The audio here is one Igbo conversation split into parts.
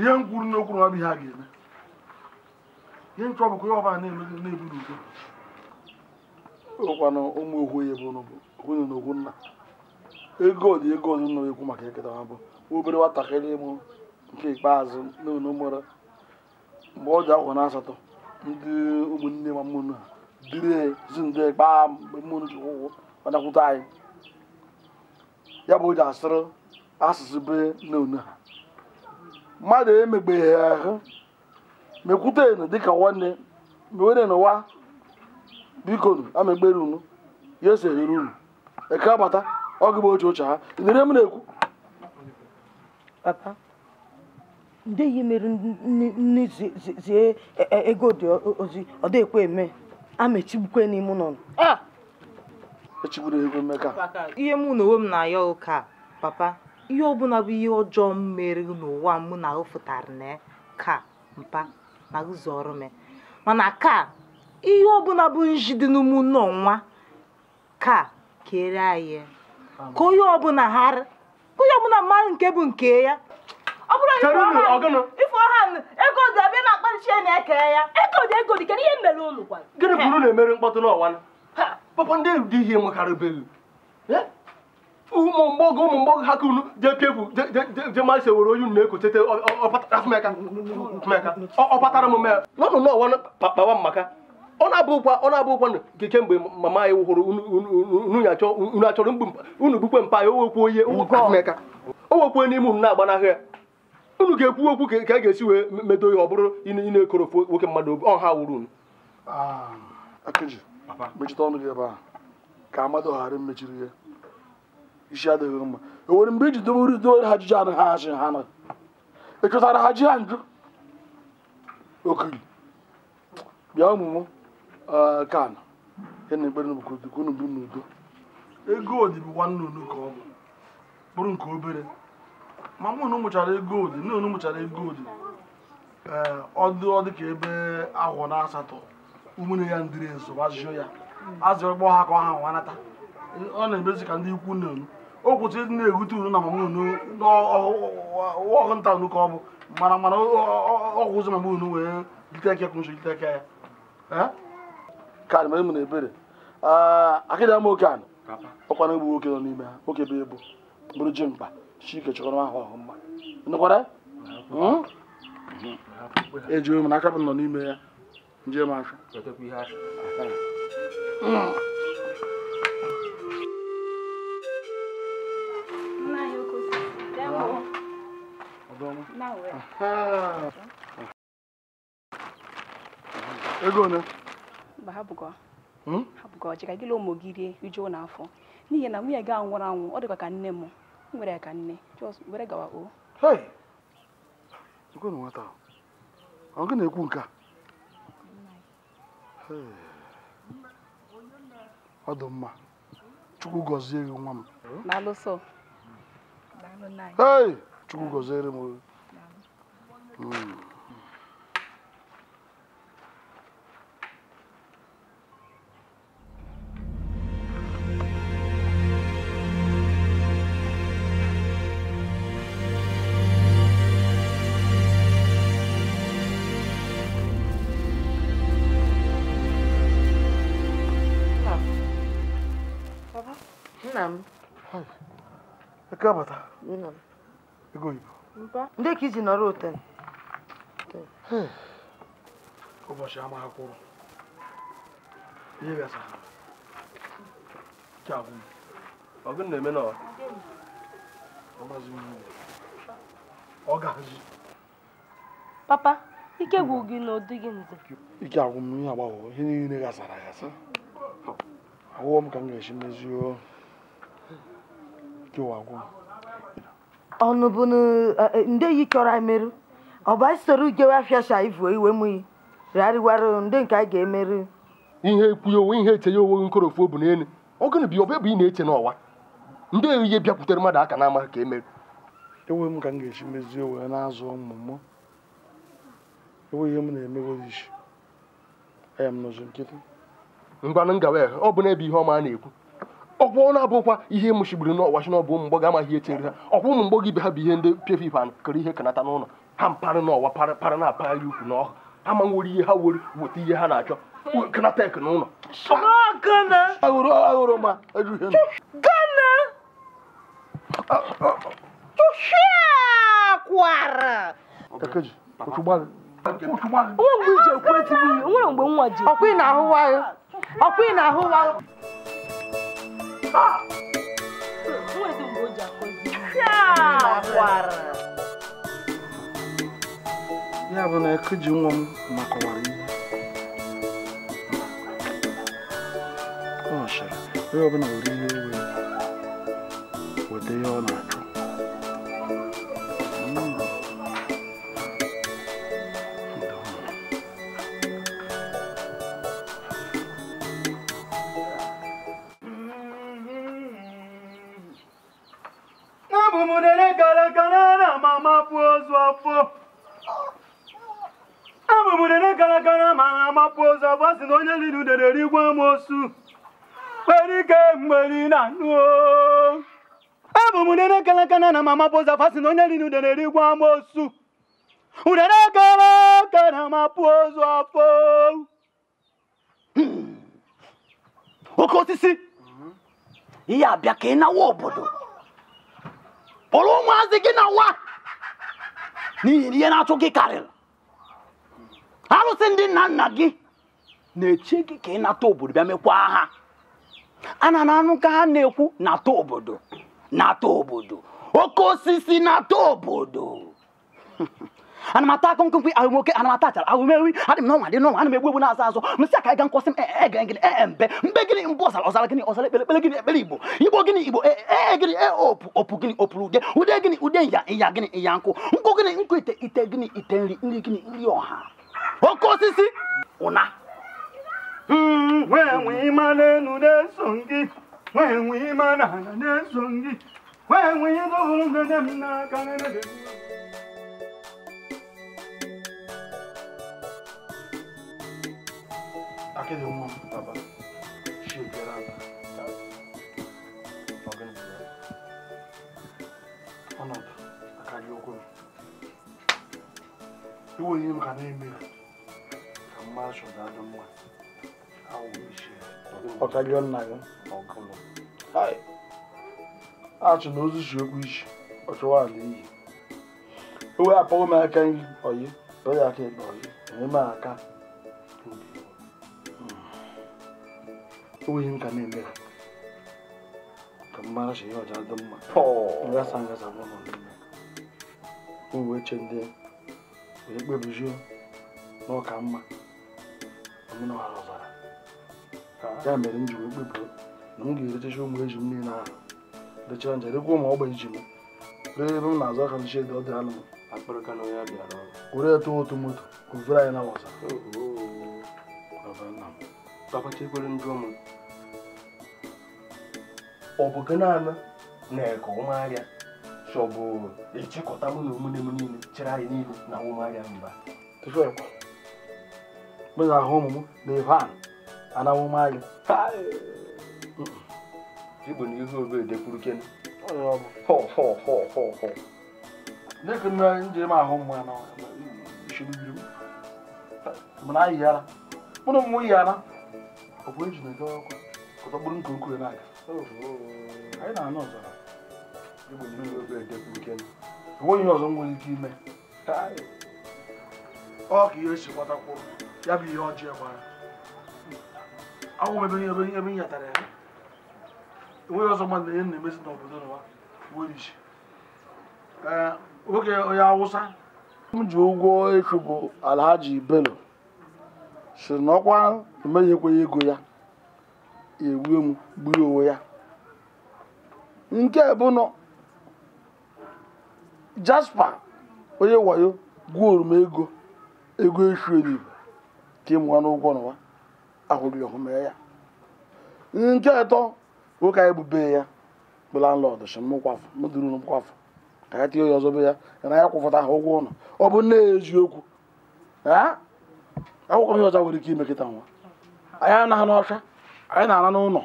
Ihe m kwuru n'okwu na ọ bụ ihe a ga-eme. Ihe nchọ bụkwa ihe ọbụla na-eme na-ebu n'udo. Ụkwanụ ụmụ ohu ya bụ ohu na ohu nna. Ego dị ego ọzọ nọ ekwu maka eketa ha bụ obere nwatakịrị mụ nke ikpeazụ n'ụlọ mụrụ mgbe ọ dị afọ na asatọ ndị ụmụnne ma mmụnụ ha dịrị zi ndị gbaa mgbe mmụnụ ji ụgwọ gbadakwute anyị. Ya bụ o ji asịrị asụsụ be n'ụlọ ha. Mmadụ emegbeghị ahụ mekwutenu dịka nwanne mewere n'ụwa biko amegbere unu ya eseghere unu eke abata ọ gị bụ oche oche ha nere m na-ekwu. Papa, ndị yi mere nne zie ego dị ozi ọ dịkwa eme amechigbukwe n'ime ụlọ. Echigburu ego mmeka. Ihe mụ na onwe m na-ayọ ụka papa, ihe ọbụla bụ ihe ọjọọ m mere n'ụwa mụ na ahụfụtara na ka mpa na ụzọ ọrụ m. Mana ka ihe ọbụla bụ nji dị n'ụmụ nwa ka kere anyị. Ka onye ọbụla ghara, ka onye ọbụla mara nke bụ nke ya. Ọ bụrụ ife ọha ego dị abịa na akpalichi na-eke ya. Ego dị ego dị kedu ihe mere unu kwa? Gịnị bụ unu na-emere mkpọtụ n'ọwa? Papa ndị dị ihe nwekarịbeghị. Ụmụ mgbọgọ ha ka unu jee piefu jee masị were onye unu na-ekochete ọ kpatara m mee nọnụ n'ọwa kpawa maka ọ na-abụkwa nke kemgbe mama anyị hụrụ unu achọrọ mgbu unu gbukwe mpa ya owekwu onye o wekwu n'ime unu na-agbanahụ ya. Unu ga-ekwu okwu ka a ga-esi wee medo ihe ọ bụrụ ị na-ekorofu nwoke mmadụ obi ọ ha wuru unu. Akeji, mechite ọnụ gị ebe ahụ ka amadụ ghara mmechiri ya. Isi adịghị mma. E nwere mgbe iji dobere ha jiji anụ ha achị ha anaghị. Ị chọtara ha ji ha njụ? Okiri. Bịa ụmụ m kan ya na ekpere n'obodo unu bụ n'udo. Ego odi bụ nwanne unu ka ọ bụ bụrụ nke obere. Ma mụ na mụchara ego odi, nne unu mụchara ego odi. Ee, ọ dị ka ebe ahụ na asatọ ụmụnne ya ndịrị nso azụọ ya. Azụ kpọọ ha ka ọ ha nwanata. Ọ na-emezi ka ndị ikwu nne unu. O kwụsịrị ịdị na-egwute unu na mama unu n'ọhụ nta unu ka ọ bụ mana ọgwụ ụzọ mama unu wee lite eke kwụsị lite eke ya. Ka mere m na ebere. Akịdị ama oke anụ. Ọkwa na egbu nwoke nọ n'ime ha, nwoke bụ ebu bụrụ ji mkpa chike chọrọ ahụ ọhụ mma. Nụkwara? Ejiwe m na aka m nọ n'ime ya. Nje m aka. Ego ole? Mba, hapụgo. Hapụgo ọchị ka gị na ụmụ gị rie rijuo n'afọ. N'ihi na nwunye gị ahụ nwụrụ anwụ, ọ dịkwa ka nne m. M nwere ya ka nne. Just were gawa o. Hey! Ekwe na nwata ahụ. Ọ gị na-ekwu nke a? Ọ dị mma. Chukwu gọzie gị nwa m. Daalụ sọ. Daalụ nna anyị. Hey! Chukwu gọziere m. Nna m. Eke abata. Nna m. Ego oyibo. Ndị ka iji nọrọ ụtọ. Ụbọchị ama akwụrụ. Ihe gasara. Ike agwụ m. Ọ gịnị na-eme n'ọwa? Ọgbazi m. Ọ ga-ahazi. Papa, ike gwụ gị na ụdị gị nze. Ike agwụ m ihe agbagwo, ihe niile gasara agasa. Agwụghọ m ka m ga-esi mezie ike agwụ m. Ọnụ bụ ndị yi chọrọ emerụ. Ọ bụ anyị soro jewe afịa sha ivu iwe mụ yi. Rarịwara ndị nke anyị ga-emerụ. Ihe ekwughị onwe ihe eche ya onwe nkorofu obu n'elu. Ọ gịnị bụ ọbụ ị na-eche n'ọwa? Ndị ihe bịakwutere mmadụ aka na-amaghị ka emerụ. Enweghị m ka m ga-esi mezie wee na-azụ ụmụ m. Enweghị ihe m na-emegoro isi. Aya m n'ụzọ nkịtị. Ngwanụ ngawa ọ bụ n'ebe ihe ọma a na-ekwu. Ọkwa ọ na-abụkwa ihe mụchigburu n'ọwa shi na ọ bụ ụmụ mgbọgọ amaghị ihe chere ha. Ọkwa ụmụ mgbọgọ ibe ha bụ ihe ndị piefe ife anụ kere ihe kanata n'ụlọ. Ha mpara n'ọwa para na-apagharị ukwu n'ọhụ. Ha ma nwere ihe ha were weta ihe ha na-achọ. Kanatek n'ụlọ. Aghụrụ ma ejughị. Gana! Tụsịakwara! Ekeji, otu Onwe mgbe iji ekwu ezigbo ihe, onwere mgbe nwa ji. Ọkwa ị na-ahụwa ya. Ọkwa ị na-ahụwa ya. Onwere mgbe o ji akọ ezigbo ihe. Ya bụ na Ekeji nwa m makọwara ihe. Ọ sịrị, onye ọbụla were ihe ewe weta ihe ọ na-achọ. Na mama poza fasi no nyali nu dere rigwa mosu udere kala kana mapozo afo Oke osisi ihe abịa ka ị nawa obodo kpọrọ ụmụazị gị na nwa n'ihi na ihe na-achụ gị karịrị arụsị ndị nna nna gị na-eche gị ka ị nata obodo bịa mekwa ha a na anụ ka ha na-ekwu nata obodo nata obodo oke osisi nata obodo ana m ata akụ nkụnkụ ahụmoke ana m ata achara ahụmewi adị m n'ọnwa dị n'ọnwa ana m egbu egbu na-azụ azụ m sị aka ịga nkwọsị m e gịnị e mbe mbe gịnị mbụ ọzara ọzara gịnị ọzara ekpere ekpere gịnị ekpere igbo igbo gịnị igbo e gịnị e opu opu gịnị opuru ude ude gịnị ude nya ịnya gịnị ịnya nkụ nkụ gịnị nkụ ite ite gịnị ite nri nri gịnị nri ọha oke osisi ụna nwee ma n'enu na-eso gị nwee ma n'ala na-eso gị nwee dọbụrụ ngede m n'aka na-ede. Akịdị nwa m baba shekere aka ọnọdụ akarị okwu m iwe ihe m ka na-eme ka mmadụ chọrọ adị mma ọ karịọ nna gị achụ na ozu si okwu isi ọ chọwa ala iyi ewe apọghị m aka nri oyi ọya aka ekpe oyi eme aka enweghị m ka na-eme ka mmadụ si ihe ọja dị mma ngasa ngasa bụ nọ n'ime o wee che ndị wee kpebizie na ọka mma omenọhara ọzara ya mere m ji wee kpebie na m ga-erechacha ụmụ eji m niile ahụ rechara nje rekwa ụmụ ogbe ji m ree ebe m na-azụ aka nche dị ọ dị anụ m were eto otu moto kụvere anyị na ọzara. Ọ bụ gị naanị na-eke ụmụarịa chọbụ echekọta mụ na ụmụnne m niile chere anyị niile na ụmụarịa mba mgbe na-ahụ ụmụ m na ebe a anaghị ụmụarịa Igbo na ihe obe edekwuru ken dịka nne njem ahụ mmụ ya na mana anyị yara mụ na ụmụ yara ọ bụ eji na-ege ọkụ ọtọgburu nke ukwuu na-aga anyị na-anụ ọzara enweghị ihe ọzọ m nwere ike ime ọ ka ihe esi gbatakwuru ya bụ ihe ọjọọ gbara awụ m ebe ebe m yatara ya enweghị ọzọ mmadụ na ihe na-emezi n'obodo n'ụwa nwere isi. Nwoke onye Awụsa m ji ụgwọ efu bụ Alhaji Bello si na ọkwa emeghekweghị ego ya egbuo m gburu onwe ya. Nke bụ na Jasper onye wayo gwuoru m ego ego efu eluigwe ka ịmụọ n'ụgwọ n'ụwa ahụghị ọhụ mee ya. Nke atọ nwoke anyị bụ be ya bụ landlord si m kwafụ m duru m kwafụ ka ya tinye ya ọzọ be ya na ya kwụfọta ha ụgwọ ụlọ ọ bụ nne ya eziokwu akwụkwọ m ihe ọzọ nwere ike ime kịta nwa anyị anaghị n'ọfịa anyị na-ana n'ụlọ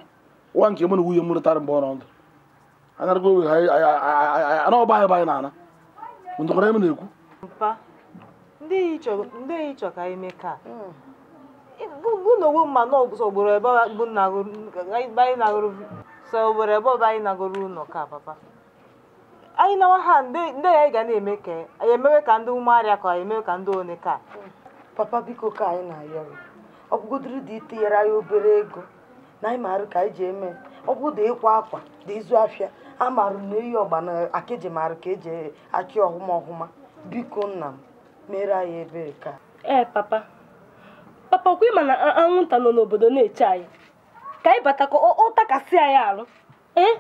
nwa nke mụ na nwunye m rụtara mgbe ọ nọ ndụ anyị na ọba anyị bụ anyị na-ana ndụkọrọ m na-ekwu. Mpa, ndị ịchọ ka ime ka n'onwe mma n'ọgụsọ ugboro ebe anyị nagoro sọ ugboro ebe ọbụ anyị nagoro ụlọ ka papa. Anyị nawa ha ndị anyị ga na-eme ka anyị emewe ka ndị ụmụarịa ka anyị emewe ka ndị one ka. Papa biko ka anyị na-ayọ gị. Ọ bụgodiri dị itinyere anyị obere ego na anyị maara ka anyị ji eme. Ọ bụ dị ịkwa akwa dị ịzụ afịa amarụ na eyi ọgba na akeji maara ka eji achị ọhụma ọhụma. Biko nna m mere anyị ebere ka. Ee papa. Papa kwa ịma na anwụnta nọ n'obodo na-eche anyị ka anyị bata ka ọ takasị anyị arụ. Ee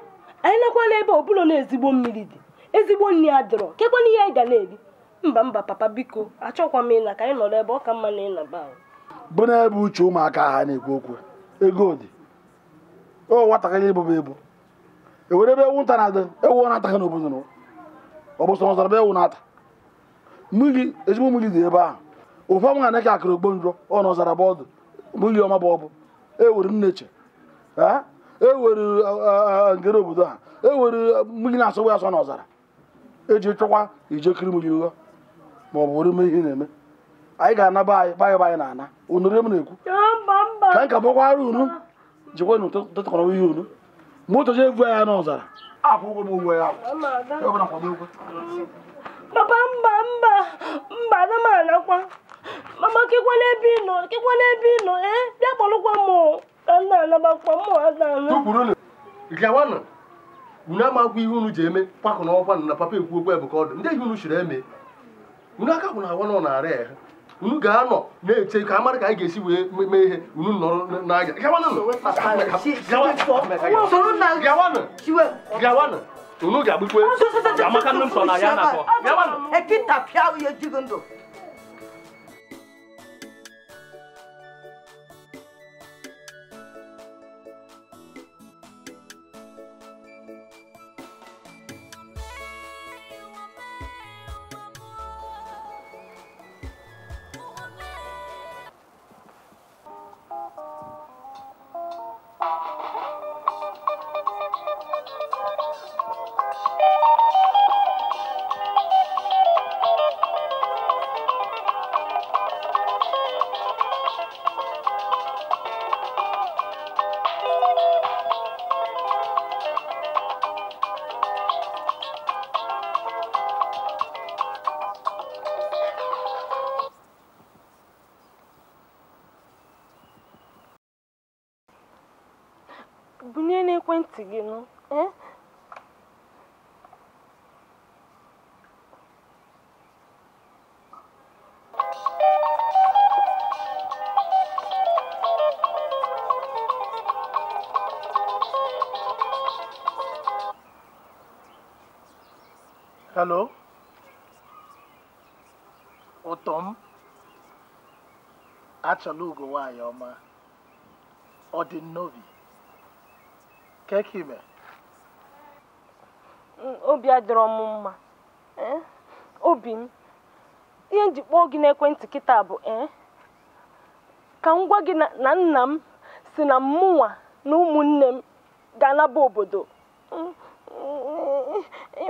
anyị nakwala ebe ọbụla na ezigbo mmiri dị ezigbo nri adịrọ kekwana ihe anyị ga na-eri. Mba mba papa biko achọkwa m ịna ka anyị nọrọ ebe ọ ka mma na ịnaba ahụ. Bụ n'ebe uche ụmụaka ha na-ekwu okwu ego dị o nwatakịrị ebubo ebu ewere ebe ewu nta na-adị ewu na-ataghị n'obodo nọ ọ bụ sọ ọzara bụ ewu na-ata mmiri ezigbo mmiri dị ebe ahụ ofe ọnwa na ka akụrụ ogbo njọ ọ nọzara bụ ọdụ mmiri ọma bụ ọbụ ewere nneche ewere ngere obodo ha ewere mmiri na-asọgbu asọ n'ọzara eji chọkwa ije kiri mmiri ụgha ma ọ bụ were mee ihe na-eme anyị ga-anaba anyị be anyị na-ana unure m na-ekwu ka anyị ka bọkwara unu jikwa tụtụkọrọ ihe unu moto je evu ya n'ọzara akwụ ụgwọ m ụgwọ ya akwụ. Papa mba mba mba ana m anakwa mama kekwana ebe ị nọ kekwana ebe ị nọ ee bịa kpọrọkwa m ka m na-anabakwa mụ ada. Gawanụ unu amakwa ihe unu ji eme kwakọ na ọkwa na papa ekwu okwu ebuka ọdụ ndị ihe unu chiri eme unu aka kwụ na awa nọ na-arịa ya unu ga-anọ na-eche ka amara ka anyị ga-esi wee mee ihe unu nọrọ n'anya. Gawanụ unu ga-agbukwe amaka nne m sọ na ya na-akọ. Gawanụ. Ekitapịa ihe jigo ndụ. Bunye n'ekwentị gị nụ ee. Hello? Ụtọ m achala ugo nwaanyị ọma ọ dị n'obi. Kekime. Obi adịrọ m mma. Obi m ihe m ji kpọọ gị n'ekwentị kịta bụ ka m gwa gị na nna m si na mụnwa na ụmụnne m ga-anaba obodo.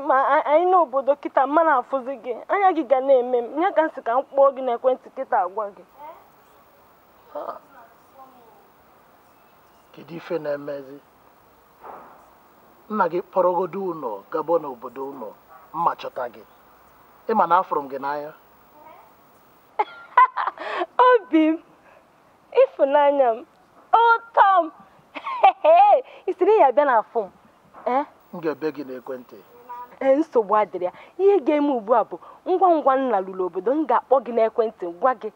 Ma anyị n'obodo kịta mma na-afụzi gị anya gị ga na-eme m ya ka m si ka m kpọọ gị n'ekwentị kịta agwa gị. Kedu ife na-emezi? Nna gị kpọrọgodo ụlọ gabo n'obodo ụlọ mma chọta gị ịma na afụrụ m gị n'anya. Obi m ịfụnanya m ụtọ m isiri ya bịa n'afọ m. M ga-ebe gị n'ekwentị. Ee nsogbu adịrị ya ihe ga-eme ugbu a bụ ngwa ngwa nna lụrụ obodo m ga-akpọ gị n'ekwentị gwa gị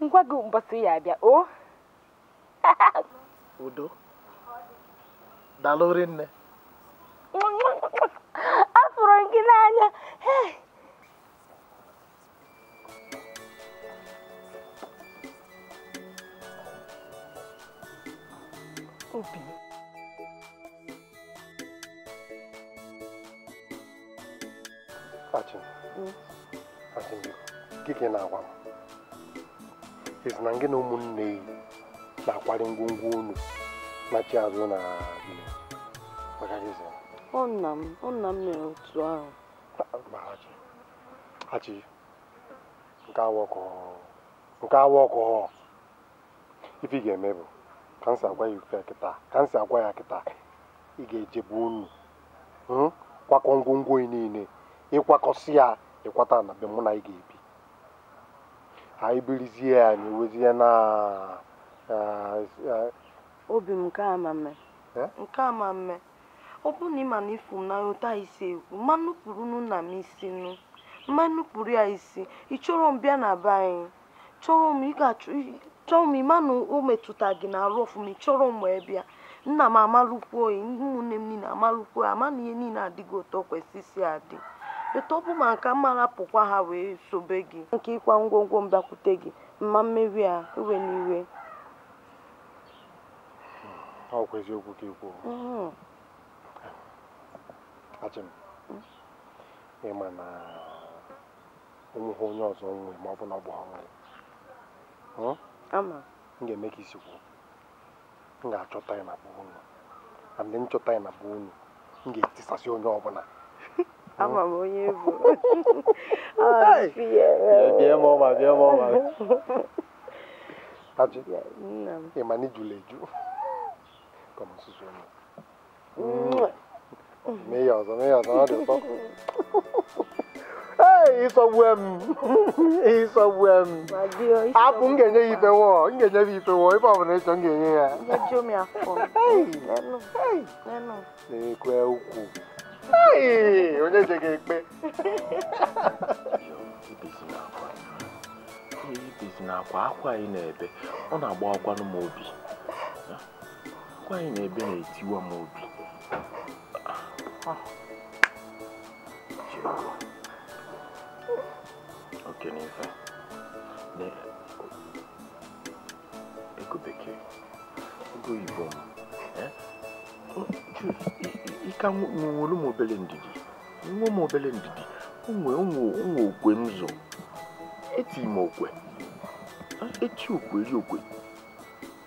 ngwa gị ụbọchị ya abịa o. Udo daalụ rinne. Afụrụ m gị n'anya. Obi Achị gị ka ị na-agwa m esi na gị na ụmụnne na-akwari ngwongwo unu na chi azụ na maka gị zi. Ọ nna m mere otu ahụ. Achị Nke awọkọ. Nke awọkọ. Ife ị ga-eme bụ ka m si agwa ya ife kịta, ka m si agwa ya kịta, ị ga-ejebe unu. Kwakọ ngwongwo ị niile, ịkwakọsị ya, ịkwata na be mụ na ị ga-ebi. Anyị birizie ya, anyị wezie na obi m nke ama mme. Nke ama mme. Ọ bụrụ na ị ma na ifu m n'anya ụta isi ekwu, mma nupụrụ nna m isi nụ. Mma nupụrụ ya isi. Ị chọrọ m bịa na be anyị. Chọrọ m ị ga-achọ chọrọ m ịma na o metụta gị n'arụ ọfụma, ị chọrọ m wee bịa. Nna m amalụkwuo, ụmụnne m niile amalụkwuo, ama na ihe niile adịghị ụtọ kwesị isi adị. Etu ọ bụ ma nka mma rapụkwa ha wee sobe gị. Nke ịkwa ngwongwo m bịakwute gị, mma mmeri a, iwe n'iwe. Ọ kwa eziokwu ka ikwu. Achị m, ịma na onweghị onye ọzọ nwe ma ọ bụ na ọ bụ ha nwe. Ama. M ga-eme ka isi kwuo. M ga-achọta ya na be unu. And nchọta ya na be unu, m ga-etisasị onye ọbụla. Ama m onye bụ. Bịa m ọma, bịa m ọma. Achị, ịma na ijula eju. Kọma nsusu ọnụ. Mee ya ọzọ, mee ya ọzọ, ọ dị ụtọ. Hey, ịsọgbu m. Ịsọgbu m. Apụ m ga-enye ya ife nwụọ, m ga-enye ya ife nwụọ, ife ọbụla ịchọ m ga-enye ya. Na-ekwe ukwu. Hey, onye je ga-ekpe. Ibezi na akwa anyị na-ebe, ọ na-agba akwanụ m obi. Akwa anyị na-ebe na-etiwa m obi. Oke n'ife. Ego bekee, ego oyibo m. Ika nwere m obere ndidi. Nwe m obere ndidi. Onwe okwe m zụ. Eti m okwe. Eti okwe ri okwe.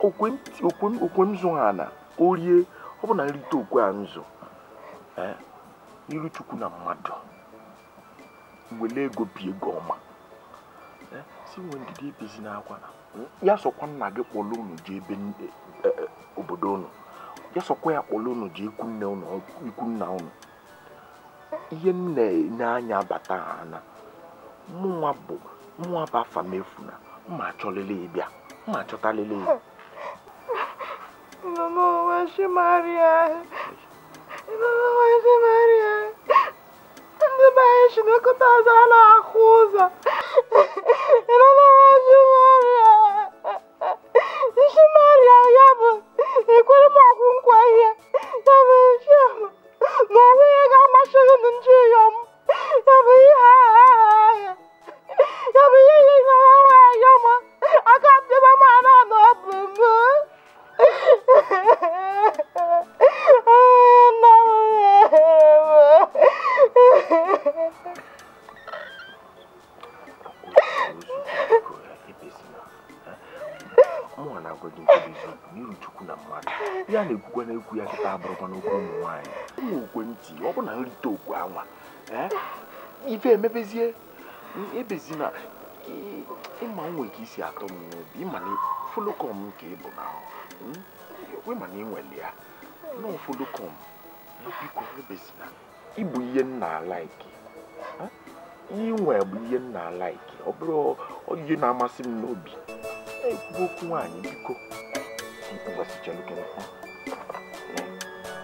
Okwe m zụ ha na orie, ọ bụ na nrite okwe a nzụ. N'iru Chukwu na mmadụ. Wele ego bi ego ọma. Si nwe ndidi ebezi n'akwa. Ya sọkwa nna gị kpọrọ unu jee ebe obodo unu. Ya sọkwa ya kpọrọ unu jee ikwu nne unu, ikwu nna unu. Ihe m na-enye anya bata ha na mụnwa bụ afa m efu na mma achọlele ịbịa, mma achọtalele ya. Mama washi Maria. Mama washi Maria. Ndị be anyị si n'okota azụ a na-akwụ ụzọ. Mama washi Maria. Isi Maria ya bụ ekwere m ọkwụ nkwa ihe. Ya bụ isi m. Na onwe ya ga-amasị gị na njọ ya m. Ya bụ ihe agha. Ya bụ ihe ihe na ya m. Aka ndị mama na ọ bụ m. Mụnwa na-agwa gị nke bụ eziokwu n'iru Chukwu na mmadụ. Ya na-ekwukwa na-ekwu ya kịta abụrụkwa n'okwu ụmụ nwaanyị. Ụmụ okwe ntị, ọ bụ na nrite okwe anwa. Ife emebezie, ebezina, ịma nwe ka isi atọ m n'obi, ịma na folokom nke ị bụ na ịma na ị nwere ya. Nọ folokom, biko ebezina. Ịbụ ihe m na-alaiki. Inwe bụ ihe m na-alaiki. Ọ bụrụ ihe na-amasị m n'obi. Ekwu okwu nwaanyị biko.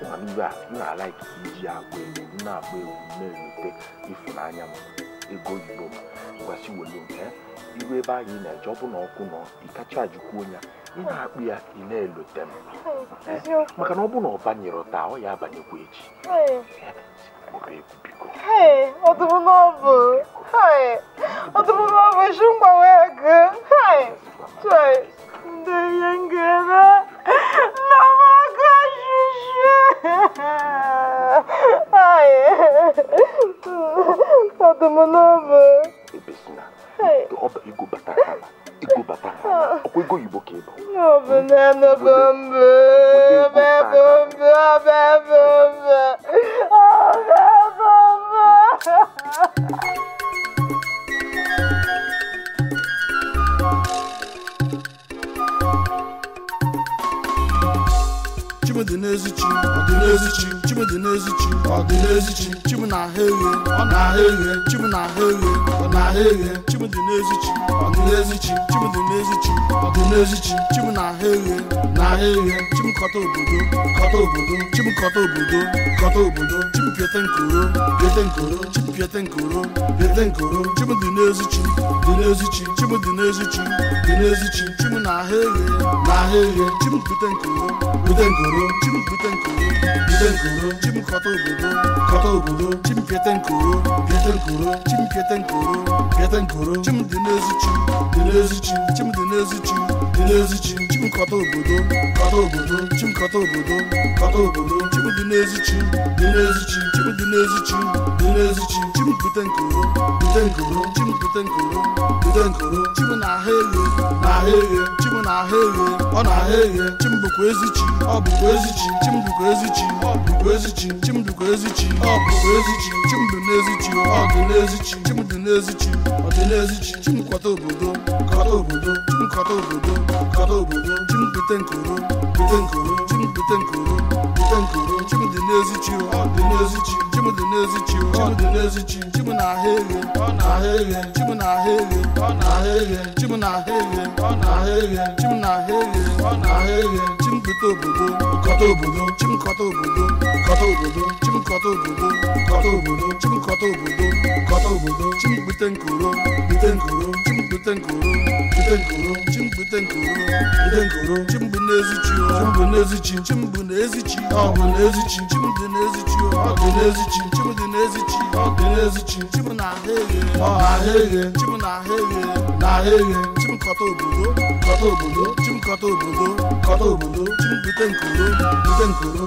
Ịma na iwe a m na-alaiki iji agba egwu, m na-agba egwu na-elote ịfụnanya m, ego oyibo m. Ngwasị welu nke iru ebe anyị na-eje, ọ bụ na ọkụ nọ, ị kacha jikwuo ya, ị na-akpụ ya, ị na-elote m. Maka na ọ bụ na ọ banyere taa, ọ ya abanyekwa echi. Kpọrọ egwu biko. Ọdụmụnọbụ. Ọdụmụnọbụ isi mgbanwe ego. Ndị ihe m ga-eme. Nna m aka shishi. Ọdụmụnọbụ. Ebezina. Ego bata ala. Ego bata ala. Ọkwa ego oyibo ka ị bụ. Ọ bụ na bụ mbụ. Bụ mbụ. Bụ mbụ. Ọ bụ mbụ. Chimdi n'ezichi, ọ dị n'ezichi, Chimdi n'ezichi, ọ dị n'ezichi, Chim na-ahụ eghe, ọ na-ahụ eghe, Chim na-ahụ eghe, ọ na-ahụ eghe, Chimdi n'ezichi, ọ dị n'ezichi, Chimdi n'ezichi, ọ dị n'ezichi, Chim na-ahụ eghe, na-ahụ eghe, Chim kọta obodo, kọta obodo, Chim kọta obodo, kọta obodo, Chim piete nkoro, piete nkoro, Chim piete nkoro, piete nkoro, Chimdi n'ezichi, dị n'ezichi, Chimdi n'ezichi, dị n'ezichi, Chim na-ahụ eghe, na-ahụ eghe, Chim bute nkoro, bute nkoro, Chim bute nkoro, bute nkoro, Chim kọta obodo, kọta obodo, Chim piete nkoro, piete nkoro, Chim piete nkoro, piete nkoro, Chim dị n'ezichi, dị n'ezichi, Chim dị n'ezichi, dị n'ezichi, Chim kọta obodo, kọta obodo, Chim kọta obodo, kọta obodo, Chim dị n'ezichi, dị n'ezichi, Chim dị n'ezichi, dị n'ezichi, Chim bute nkoro, bute nkoro, Chim bute nkoro, bute nkoro, Chim na-ahụ eghe, na-ahụ eghe, Chim na-ahụ eghe, ọ na-ahụ eghe, Chim bụkwa ezichi, ọ bụkwa ezichi, Chim bụkwa ezichi, ọ bụkwa ezichi, Chim bụkwa ezichi, ọ bụkwa ezichi, Chim dị n'ezichi, ọ dị n'ezichi, Chim dị n'ezichi, ọ dị n'ezichi, Chim kọta obodo, kọta obodo, Chim kọta obodo, kọta obodo, Chim bute nkoro, bute nkoro, Chim bute nkoro, bute nkoro, Chim dị n'ezichi, ọ dị n'ezichi, Chim dị n'ezichi, ọ dị n'ezichi, Chim na-ahụ eghe, ọ na-ahụ eghe, Chim na-ahụ eghe, ọ na-ahụ eghe, Chim na-ahụ eghe, ọ na-ahụ eghe, Chim na-ahụ eghe, ọ na-ahụ eghe, Chim bute obodo, kọta obodo, Chim kọta obodo, kọta obodo, Chim kọta obodo, kọta obodo, Chim kọta obodo, kọta obodo, Chim bute nkoro, bute nkoro, Chim bute nkoro, bute nkoro, Chim bute nkoro, bute nkoro, Chim bụ n'ezichi, Chim bụ n'ezichi, Chim bụ n'ezichi, ọ bụ n'ezichi, Chim dị n'ezichi, ọ dị n'ezichi, Chim dị n'ezichi, ọ dị n'ezichi, Chim na-ahụ eghe, ọ na-ahụ eghe, Chim na-ahụ eghe, na-ahụ eghe, Chim kọta obodo, kọta obodo, Chim kọta obodo, kọta obodo, Chim bute nkoro, bute nkoro.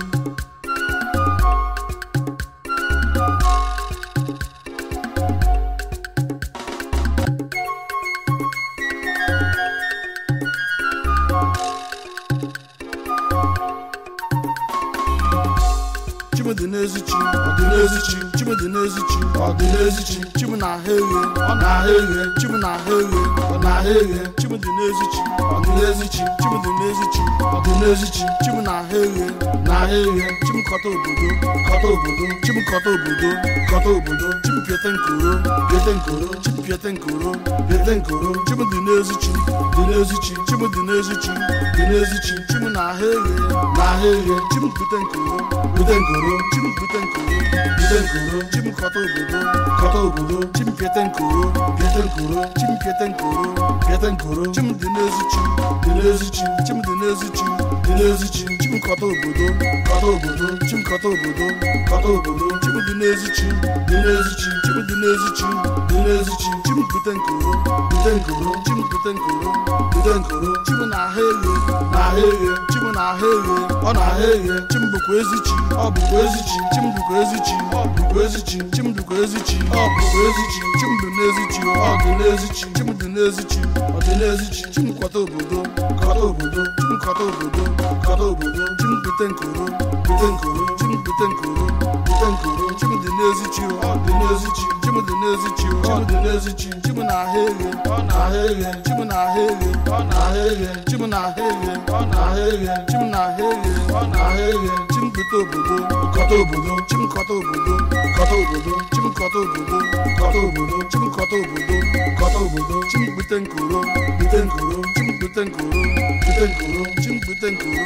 Chimdi n'ezichi, ọ dị n'ezichi, Chimdi n'ezichi, ọ dị n'ezichi, Chim na-ahụ eghe, ọ na-ahụ eghe, Chim na-ahụ eghe, ọ na-ahụ eghe, Chimdi n'ezichi, ọ dị n'ezichi, Chimdi n'ezichi, ọ dị n'ezichi, Chim na-ahụ eghe, na-ahụ eghe, Chim kọta obodo, kọta obodo, Chim kọta obodo, kọta obodo, Chim piete nkoro, piete nkoro, Chim piete nkoro, piete nkoro, Chim dị n'ezichi, dị n'ezichi, Chim dị n'ezichi, dị n'ezichi, Chim na-ahụ eghe, na-ahụ eghe, Chim bute nkoro, bute nkoro, Chim bute nkoro, bute nkoro, Chim kọta obodo, kọta obodo, Chim piete nkoro, piete nkoro, Chim piete nkoro, piete nkoro, Chim dị n'ezichi, dị n'ezichi, Chim dị n'ezichi, dị n'ezichi, Chim kọta obodo, kọta obodo, Chim kọta obodo, kọta obodo, Chim dị n'ezichi, dị n'ezichi, Chim dị n'ezichi, dị n'ezichi, Chim bute nkoro, bute nkoro, Chim bute nkoro, bute nkoro, Chim na-ahụ eghe, na-ahụ eghe, Chim na-ahụ eghe, ọ na-ahụ eghe, Chim bụkwa ezichi, ọ bụkwa ezichi, Chim bụkwa ezichi, ọ bụkwa ezichi, Chim bụkwa ezichi, ọ bụkwa ezichi, Chim dị n'ezichi, ọ dị n'ezichi, Chim dị n'ezichi, ọ dị n'ezichi, Chim kọta obodo, kọta obodo, Chim kọta obodo, kọta obodo, Chim bute nkoro, bute nkoro, Chim bute nkoro, bute nkoro, Chim dị n'ezichi, ọ dị n'ezichi, Chim dị n'ezichi, ọ dị n'ezichi, Chim na-ahụ eghe, ọ na-ahụ eghe, Chim na-ahụ eghe, ọ na-ahụ eghe, Chim na-ahụ eghe, ọ na-ahụ eghe, Chim na-ahụ eghe, ọ na-ahụ eghe, Chim bute obodo, kọta obodo, Chim kọta obodo, kọta obodo, Chim kọta obodo, kọta obodo, Chim kọta obodo, kọta obodo, Chim bute nkoro, bute nkoro, Chim bute nkoro, bute nkoro, Chim bute nkoro,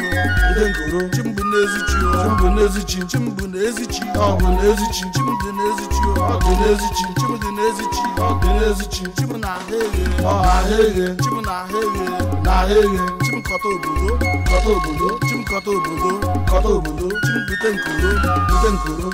bute nkoro, Chim bụ n'ezichi, Chim bụ n'ezichi, Chim bụ n'ezichi, ọ bụ n'ezichi, Chim dị n'ezichi, ọ dị n'ezichi, Chim dị n'ezichi, ọ dị n'ezichi, Chim na-ahụ eghe, ọ na-ahụ eghe, Chim na-ahụ eghe, na-ahụ eghe, Chim kọta obodo, kọta obodo, Chim kọta obodo, kọta obodo, Chim bute nkoro, bute nkoro.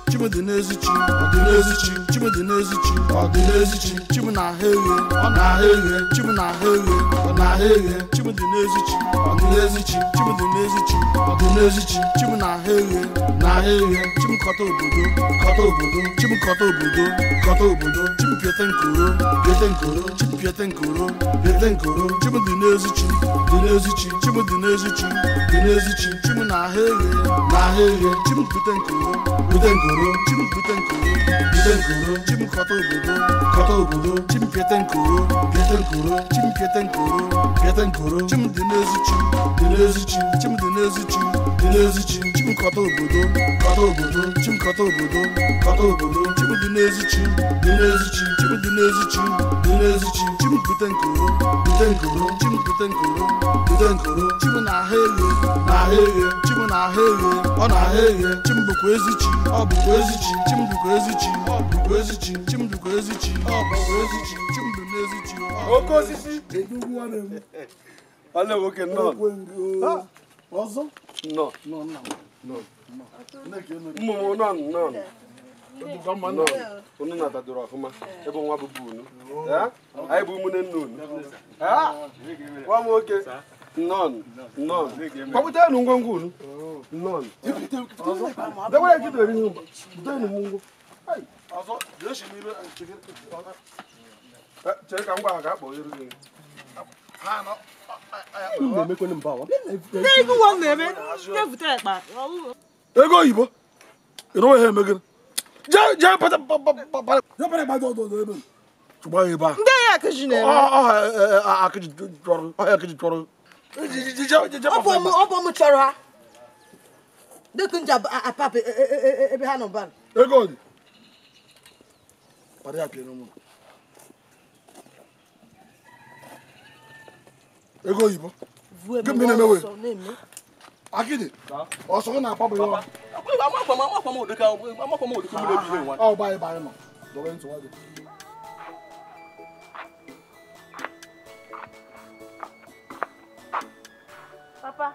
Chimdi n'ezichi, ọ dị n'ezichi, Chimdi n'ezichi, ọ dị n'ezichi, Chim na-ahụ eghe, ọ na-ahụ eghe, Chim na-ahụ eghe, ọ na-ahụ eghe, Chimdi n'ezichi, ọ dị n'ezichi, Chimdi n'ezichi, ọ dị n'ezichi, Chim na-ahụ eghe, na-ahụ eghe, Chim kọta obodo, kọta obodo, Chim kọta obodo, kọta obodo, Chim piete nkoro, piete nkoro, Chim piete nkoro, piete nkoro. Chim dị n'ezichi, dị n'ezichi. Chim dị n'ezichi, dị n'ezichi. Chim na-ahụ eghe, na-ahụ eghe. Chim bute nkoro, bute nkoro. Chim bute nkoro, bute nkoro. Chim kọta obodo, kọta obodo. Chim piete nkoro, piete nkoro. Chim piete nkoro, piete nkoro. Chim dị n'ezichi, dị n'ezichi. Chim dị n'ezichi, dị n'ezichi. Chim kọta obodo, kọta obodo. Chim kọta obodo, kọta obodo. Chim dị n'ezichi, dị n'ezichi. Chim dị n'ezichi, dị n'ezichi. Chim bute nkoro, bute nkoro. Chim bute nkoro, bute nkoro. Chim na-ahụ eghe, na-ahụ eghe. Chim na-ahụ eghe, ọ na-ahụ eghe. Chim bụkwa ezichi, ọ bụkwa ezichi. Chim bụkwa ezichi, ọ bụkwa ezichi. Chim bụkwa ezichi, ọ bụkwa ezichi. Chim dị n'ezichi. Oke osisi. Nwanne nwoke nnọọ. Ọzọ? Nnọọ. Nnọọ nna m. Nnọọ. Ụmụ m nnọọ nnọọ. Nnọọ. Unu natadoro ọfụma. Ebe nwa bụbu unu. Anyị bụ ụmụnne nna unu. Nwa m nwoke. Nnọọ. Nnọọ. Kpọpụtanụ ngwongwo unu. Nnọọ. Dewere nkịta eri ihe mba. Butenụ m ngwo. Ọzọ, jee shi n'ibe. Chere ka m gwa ha ka a kpọọ eru gị. Ego oyibo ịrụwa ihe emegịrị jee pata ebe chụgba ya ebe a ọhịa akịji chọrọ ọ bụ m chọrọ ha dịka nji apapụ ebe ha nọ ba ego dị kpara ya pịa n'ụmụ ego oyibo gịnị na-emewe akịdị ọsọ gị na-akpabụ ya ọ ba ebe anyị nọ dobe ntị nwa gị. Papa.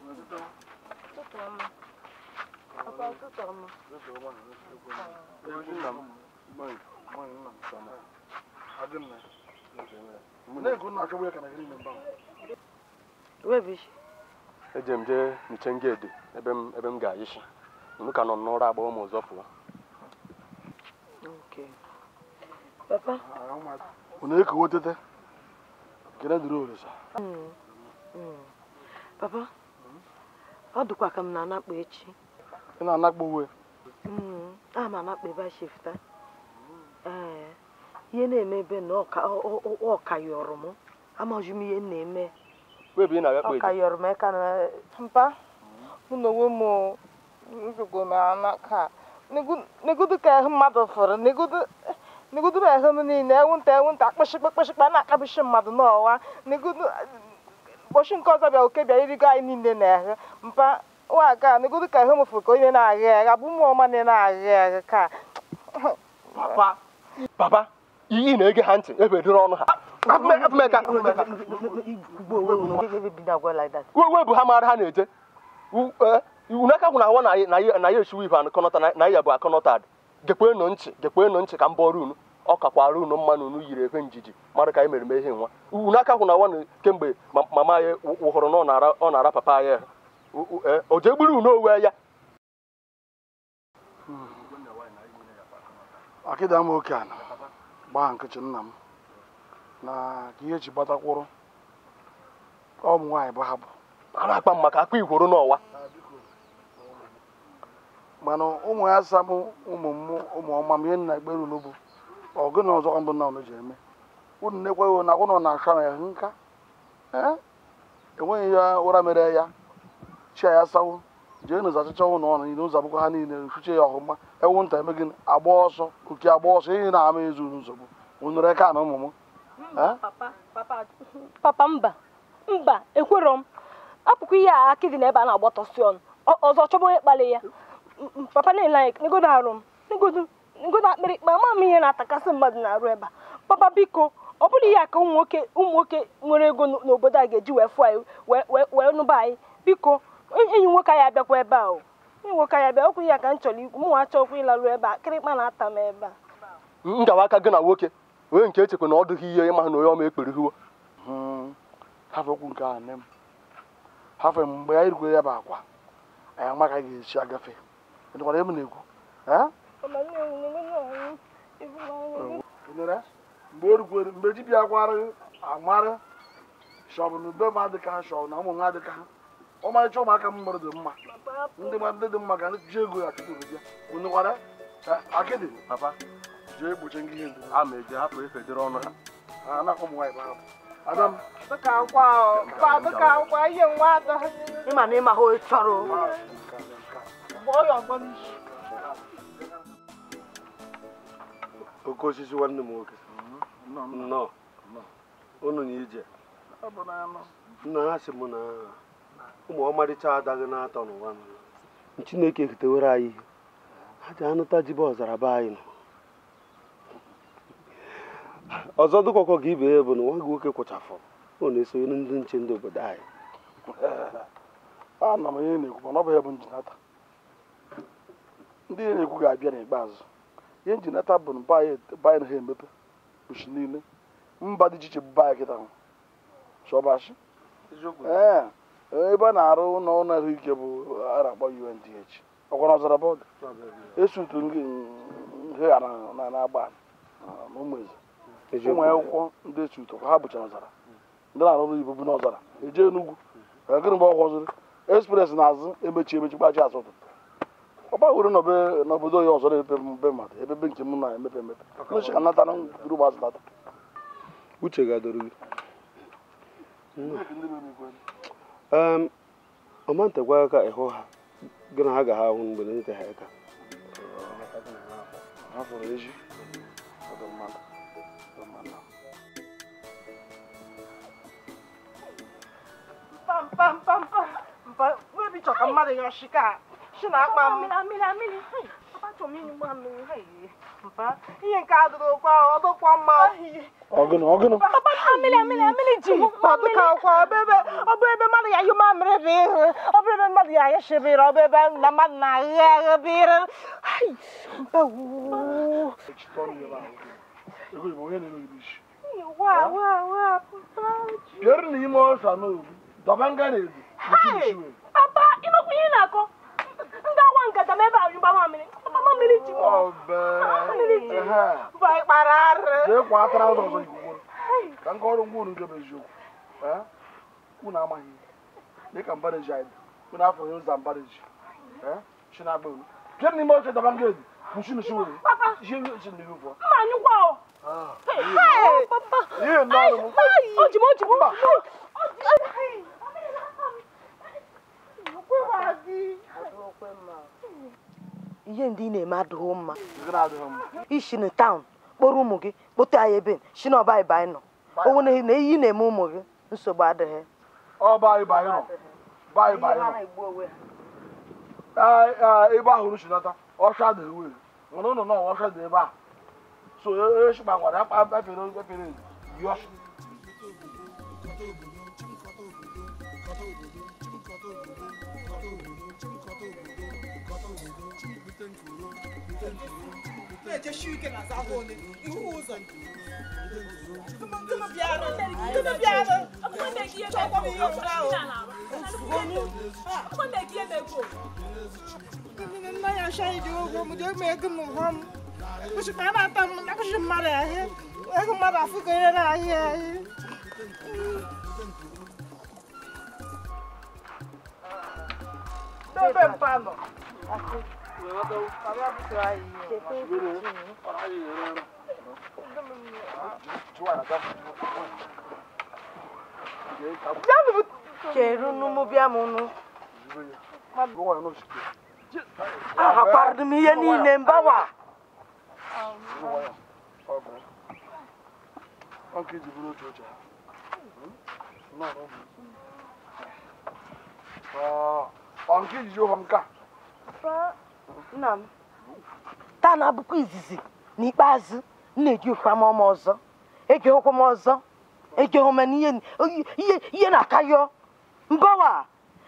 Ụtụtụ ọma. Papa, ụtụtụ ọma. Eje m jee nche ngede ebe m ga-ayịshi unu ka nọ n'ụra agba ụmụ ụzọ pụọ. Papa. Unu ekowo tete kene dịrị orisa. Papa, ọ dịkwa ka m na-anakpo echi. Ị na-anakpo uwe? A ma anakpo ebe a shifta. Ee, ihe na-eme ebe na ọka yọrọ m. Amaghị m ihe na-eme. Ọka yọrọ m aka na mpa. Mụ na onwe m nsogbu m anaka. Negodu ka ahụ mmadụ fọrọ, negodu m ahụ m niile, ewunta akpịshịkpa kpịshịkpa na-akpịshị mmadụ n'ọwa. Negodu ụbọchị nke ọzọ bịa oke bịa irigo anyị niile na-ahụ. Mpa nwa negodu ka ahụ m fụrụ ka onye na-agha agha bụ ụmụ ọma na-agha agha ka. Papa, papa, iyi na-ege ha ntị ebe dịrị ọnụ ha. Uwe bụ ha mara ha na-eje. Unu aka gwụ na awa na ya esiwe ife anụkọnọta na ya bụ akọnọta. Gekwenụ ntị ka m bọrọ unu. Ọ kakwara unu mma na unu yiri efe njiji mara ka anyị mere mee ihe nwa. Unu aka gwụ na awa kemgbe mama ya wụhụrụ na ọ na-ara papa ya. O jee gburu unu owe ya. Akịda m oke ana gbaa nkịchị nna m na ka ihe ji gbatakwụrụ ọ bụ nwaanyị bụ ha bụ a na-akpa m maka akpa igworo n'ọwa. Mana ụmụ ya samụ ụmụ m ụmụ ọma m ihe nna ekpere unu bụ ọgụ na ọzọ mbụ nna unu ji eme unu na-ekweghị na ụnụ na-achọ na ya nka enweghị ya ụra mere ya chi ya sawo jee n'ụzọ achịcha ụlọ ọnụ niile ụzọ akwụkwọ ha niile nchuche ya ọhụma ewu nta eme gị agba ọsọ oke agba ọsọ ihe na-ama ezu nsogbu unere ka na ụmụ m. Papa mba mba ekwerọ m apụkwa ihe a akịdị na ebe a na-agbatọsị ọnụ ọzọ chọba onye kpali ya. Papa na-ele anyị negodo arụ m negodo akpịrịkpa ama m ihe na-atakasị mmadụ na-arụ ebe a. Papa biko ọ bụrụ ihe a ka ụmụ nwoke nwere ego n'obodo a ga-eji wee fụ anyị wee nụba anyị biko enyi nwoke anyị abịakwa ebe a o enyi nwoke anyị abịa okwu ya ka m chọrọ ikwu mụnwa achọkwa ịlarụ ebe a kịrịkpa na-ata m ebe a. Ngawa aka gị na nwoke onye nke echekwa na ọ dịghị ihe ịma na onye ọma ekperihiwo. Hafe okwu nke a nne m hafe mgbe anyị rukwere ya bụ akwa anyị ama ka anyị ga-esi agafe ịdịkwara ebe m na-ekwu. Mgbe o rukwere mgbe dibịa gwara amara shọbụ na ube m adịka ha shọbụ na ụmụ nwa adịka ha ọmarịcha ụmụaka m mụrụ dị mma ndị mmadụ dị mma ga ji ego ya tupu bịa unu gwara akịdị papa jee gbochie ngị ihe ndị a ma eje hapụ efe dịrị ọnụ ha ha na-akpọ ụmụ nwaanyị bụ adam dịka akwa dịka akwa ihe nwa ada ịma na ịma ha chọrọ gbọọ ya ọgbọ n'isi. Oke osisi nwanne m nwoke nnọọ unu na ije nna ha sị m na ụmụ ọmarịcha adaghị na-atọ n'ụwa Chineke ekutewere anyị ihe ha ji anụta jibe ọzara be anyị nọ ọzọ dịkwakọ ka ibe ya bụ na nwa gị nwoke kwụchafụ ọ na-esonye ndị nche ndị obodo anyị. Ana m ihe na-ekwu mana ọ bụ ya bụ njinata ndị na-ekwu ga-abịa n'ikpeazụ. Ihe njinata bụ na be anyị ha emepe ushi niile mba dị iche iche bụ be anyị kịta chọbashi ee ebe a na-arụ ụlọ ụlọ ahụike bụ a na-akpọ UNDH ọkwa na ọzara bọọdụ esutu ihe a na-agba na ụmụ eze ụmụ akwụkwọ ndị esutu ha bụcha n'ọzara ndị na-arụ ọrụ ibu bụ n'ọzara eje n'ugwu gịnị mgbe ọgwụ ọzụrụ express na-azụ emechi emechi gbachi azụ ụtụtụ ọ gbanwere n'obodo ya ọzọ na-emepe mpe mmadụ ebebe nke m na-emepe emepe nchi ka nata na buru gbazụ nata uche ga-adọrọ gị ọma ntekwa aka ịhụ ha gị na ha ga ha ahụ mgbe na-ete ha aka ha fọrọ eji ọdọ mmadụ Pam pam pam mpa webi chọ ka mmadụ yọ shika shi na akpa mmiri papa chọ m inyu mmiri mpa ihe nke adịrịkwa ọdụkwa mma ọgụnụ ọgụnụ papa mmiri ji ọdụka ọkwa ọ bụ ebe mmadụ ya yụ mamịrị bụ ihu ọ bụ ebe mmadụ ya ayashibiri ọ bụ ebe na mmadụ na-agha agha bụ iru mpa wuu bịara n'ime ọsa n'obi dọba nga na-ebi papa ịmakwa ihe na-akọ ndị awa nkata m ebe ahụ gba mamịrị papa mamịrị ji kpara arụ jee kwa atara ụzọ ọzọ ikwukworo ka nke ọrụ ngwa unu nke bụ eziokwu unu amaghị dịka mbaraji anyị unu afọ ihe ụzọ mbaraji chinagba unu bịa n'ime oche dọba nga ebi kwụsị were mma anyụkwa o ihe nnọọ m oji m oji m ihe ndị ị na-eme adịghị mma isi na taụn kpọrọ ụmụ gị kpọta anyị ebe si na ọba anyị anyị nọ onwe na ihe ị na-eme ụmụ gị nsogbu adịghị ebe ahụ unu si nata ọcha dị wee mana ụnụ nọ ọcha dị ebe a so eshikpa nwara efere efere yọs Cheru n'ụmụ bịa m nụ ahakwarị m ihe niile mbawa nna m taa na-abụkwa izizi n'ikpeazụ m na-eji okwu ama ọma ọzọ ege okwu m ọzọ ege hụ m ihe na-akayọ mbawa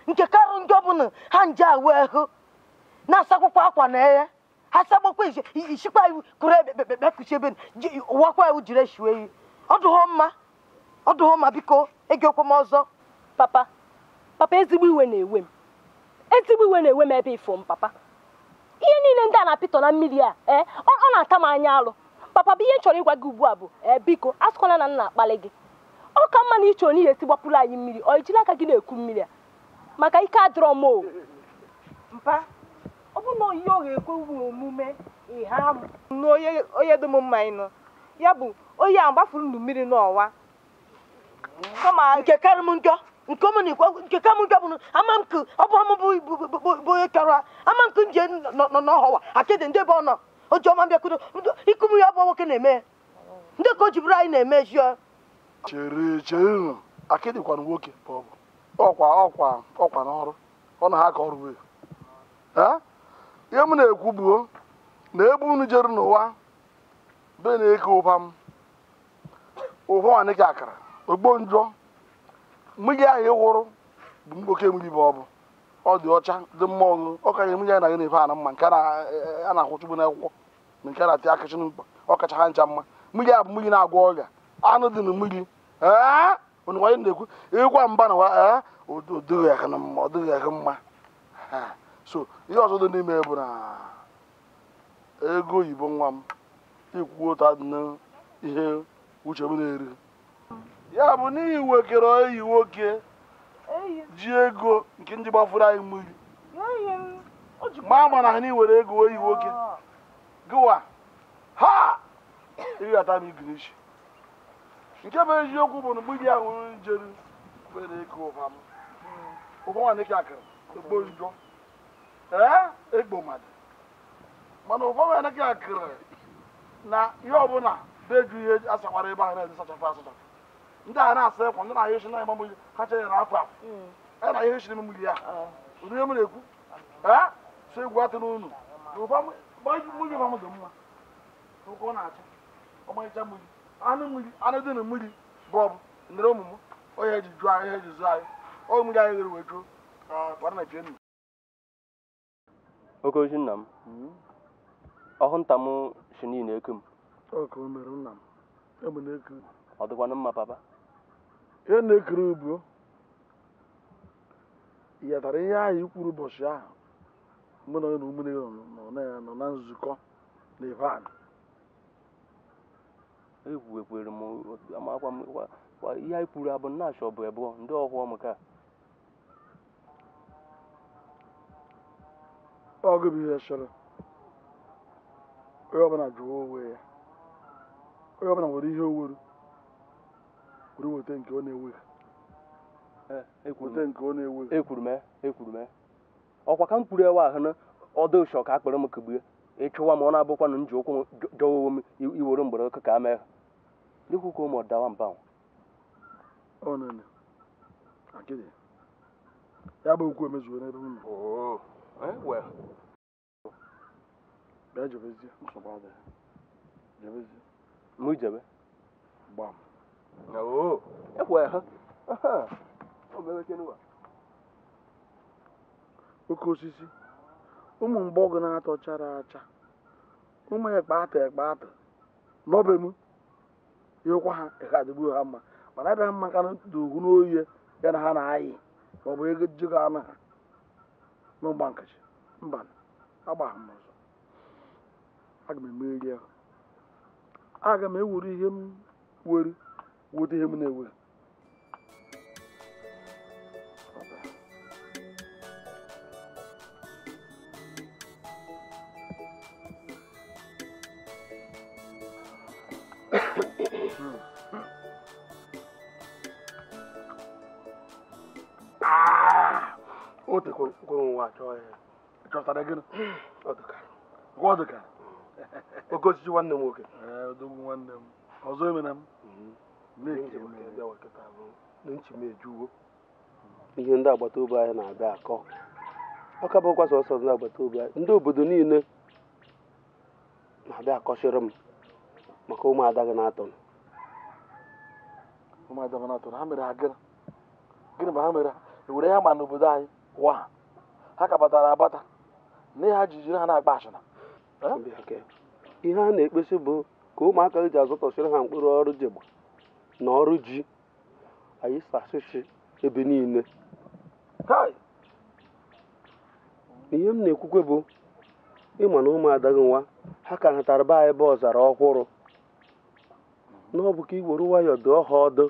nke karụ ndị ọbụla ha nje awụ ahụ na-asakwụkwọ akwa na eghe ha sagbakwa isikwa iwu kụrụ ekpekpekpe kuchi ebe wakwa iwu jiri eshiwe eyi ọ dụghọ mma biko ege okwu m ọzọ papa papa ezigbo iwe na-ewe m ezigbo iwe na-ewe m ebe ifo m papa ihe niile ndị a na-apịtọ na mmiri a ọ na-ata m anya alụ Papa bụ ihe m chọrọ ịgwa gị ugbu a bụ ee biko asịkwana na m na-akpali gị. Ọ ka mma na ịchọ na ihe esi gbapụrụ anyị mmiri ọ ijiri aka gị na-eku mmiri a maka ike adịrọ m o. Mpa, ọ bụ na ihe ọ ga-ekwe omume ịha m onye dị m mma ịnụ ya bụ onye a gbafuru ndụ mmiri n'ọwa. Nke karị m njọ nke m na nke ka m njọ bụ ama m ka ọ bụ m bụ onye chọrọ ama m ka nje nọ n'ọhọwa akịdị ndị ebe ọ nọ ojiọma mbịakwudo iku m ya bụ nwoke na-eme ndị ka o ji bụrụ anyị na-eme ezi. Chere chere akịdị kwanụ nwoke ọ bụ ọkwa ọkwa ọkwa n'ọrụ ọ na ha ka ọrụ wee. Ihe m na-ekwu bụ na ebe unu jere n'ụwa be na-eke ụba m ụba nwanne gị akara ogbo njọ mmiri ahụ ị hụrụ bụ mgboke mmiri bụ ọ bụ ọ dị ọcha dị mma ọṅụ ọ kacha mmiri ahụ na gị na-efe ana mma nke a na-akwụchugbu n'akwụkwọ na nke a na-atị akachi n'mkpa ọ kacha ha ncha mma mmiri ahụ bụ mmiri na-agwọ ọrịa anụ dị na mmiri ee onye na-ekwu ịkwa mba na ee ọ dịghị aka mma ọ dịghị aka mma. So ihe ọzọ dị n'ime bụ na ego oyibo nwa m ikwu otu adị na ihe uche m na-eri ya bụ n'ihi wekere enyi nwoke ji ego nke ndị gbafuru anyị mmiri ma ama na ha n'iwere ego enyi nwoke gịwa ha ịghata m igirishi nke bụ eziokwu bụ na mmiri ahụ jere kwere ego ụba m ụba nwanne gị akara ogbo njọ ee egbo mmadụ mana ụba nwanne gị akara na ihe ọbụla beju ihe asakwara ebe ahụ na-ezi sachapụ asachapụ ndị a na-asa ekwa ndị na-ahịa esi na mmiri ha chere na afọ afọ a na-ahịa esi n'ime mmiri ya ụdị ihe m na-ekwu ee so egwu atụ n'unu mmiri ụba m dị mma ụka ọ na-acha ọmarịcha mmiri anụ mmiri anụ dị na mmiri bụ ọbụ ndere ụmụ m onye eji jụọ anyị ihe eji zụọ anyị ọ mmiri anyị ghere wee jụọ kwara na pie nnu. Oke ozi nna m ọhụ nta m si niile eku m ọ dịkwanụ mma papa ihe na-ekiri ubu yatara ihe ahụ ikwuru ụbọchị ahụ mụ na onye na ụmụnne nọ na nzukọ na Ivan egwuekwere m amakwa m ihe anyị kwuru abụ nna achọ bụ ebụọ ndị ọhụọ m ka ọgụ bụ ihe chọrọ onye ọbụla jụọ onwe ya onye ọbụla nwere ihe owuru were weta nke ọ na-ewe weta nke ọ na-ewe ekwuru m ọkwa ka m kwuru ewe ahụ na ọdụ ụshọ ka akpọrọ m kụgbue ịchụwa ma ọ na-abụkwa na nji ụkwụ m jọwowo m iwere mgbere ọkụ ka a mee dịkwukwa ụmụ ọdawa mba ọ nene akịdị ya bụ okwu emezuo n'ebe m nọ bịa jebezie nsogbu adịghị jebezie mụ jebe gbam ekwe ha oke osisi ụmụ mgbọgụ na-atọ chara acha ụmụ ekpe atọ ekpe atọ n'ọbe m ịhụkwa ha ịha adịgbu ha mma mana abịa mma ka dị ugwu n'oyi ya na ha na-ayị ma ọ bụ ego jigo anụ ha n'ụgba nkachi mba agbagha m ọzọ aga m emeri ahụ aga m ewere ihe m were weta ihe m na-ewere. Chọtara gịnị? Ọ dịka oke osisi nwanne m nwoke odogwu nwanne m ọzọ emere m nchi m ejuwo ihe ndị agbata obi anyị na-abịa akọ ọ ka bụkwa sọsọ ndị agbata obi anyị ndị obodo niile na-abịa akọchiri m maka ụmụada gị na-atọ ụmụada gị na-atọ ha mere ha gịnị gịnị ma ha mere ha ewere ha ma n'obodo anyị wa ha ka batara abata na ha jijiri ha na-agba ashịna ihe a na-ekpesi bụ ka ụmụaka ji azụtọchiri ha mkpụrụ ọrụ jigba na ọrụ ji anyị sasịsị ebe niile. Ihe m na-ekwukwe bụ ịma na ụmụada gị nwa ha ka natara be anyị ebe ọzara ọhụrụ Na ọ bụ ka i were nwayọọ dụọ ha ọdụ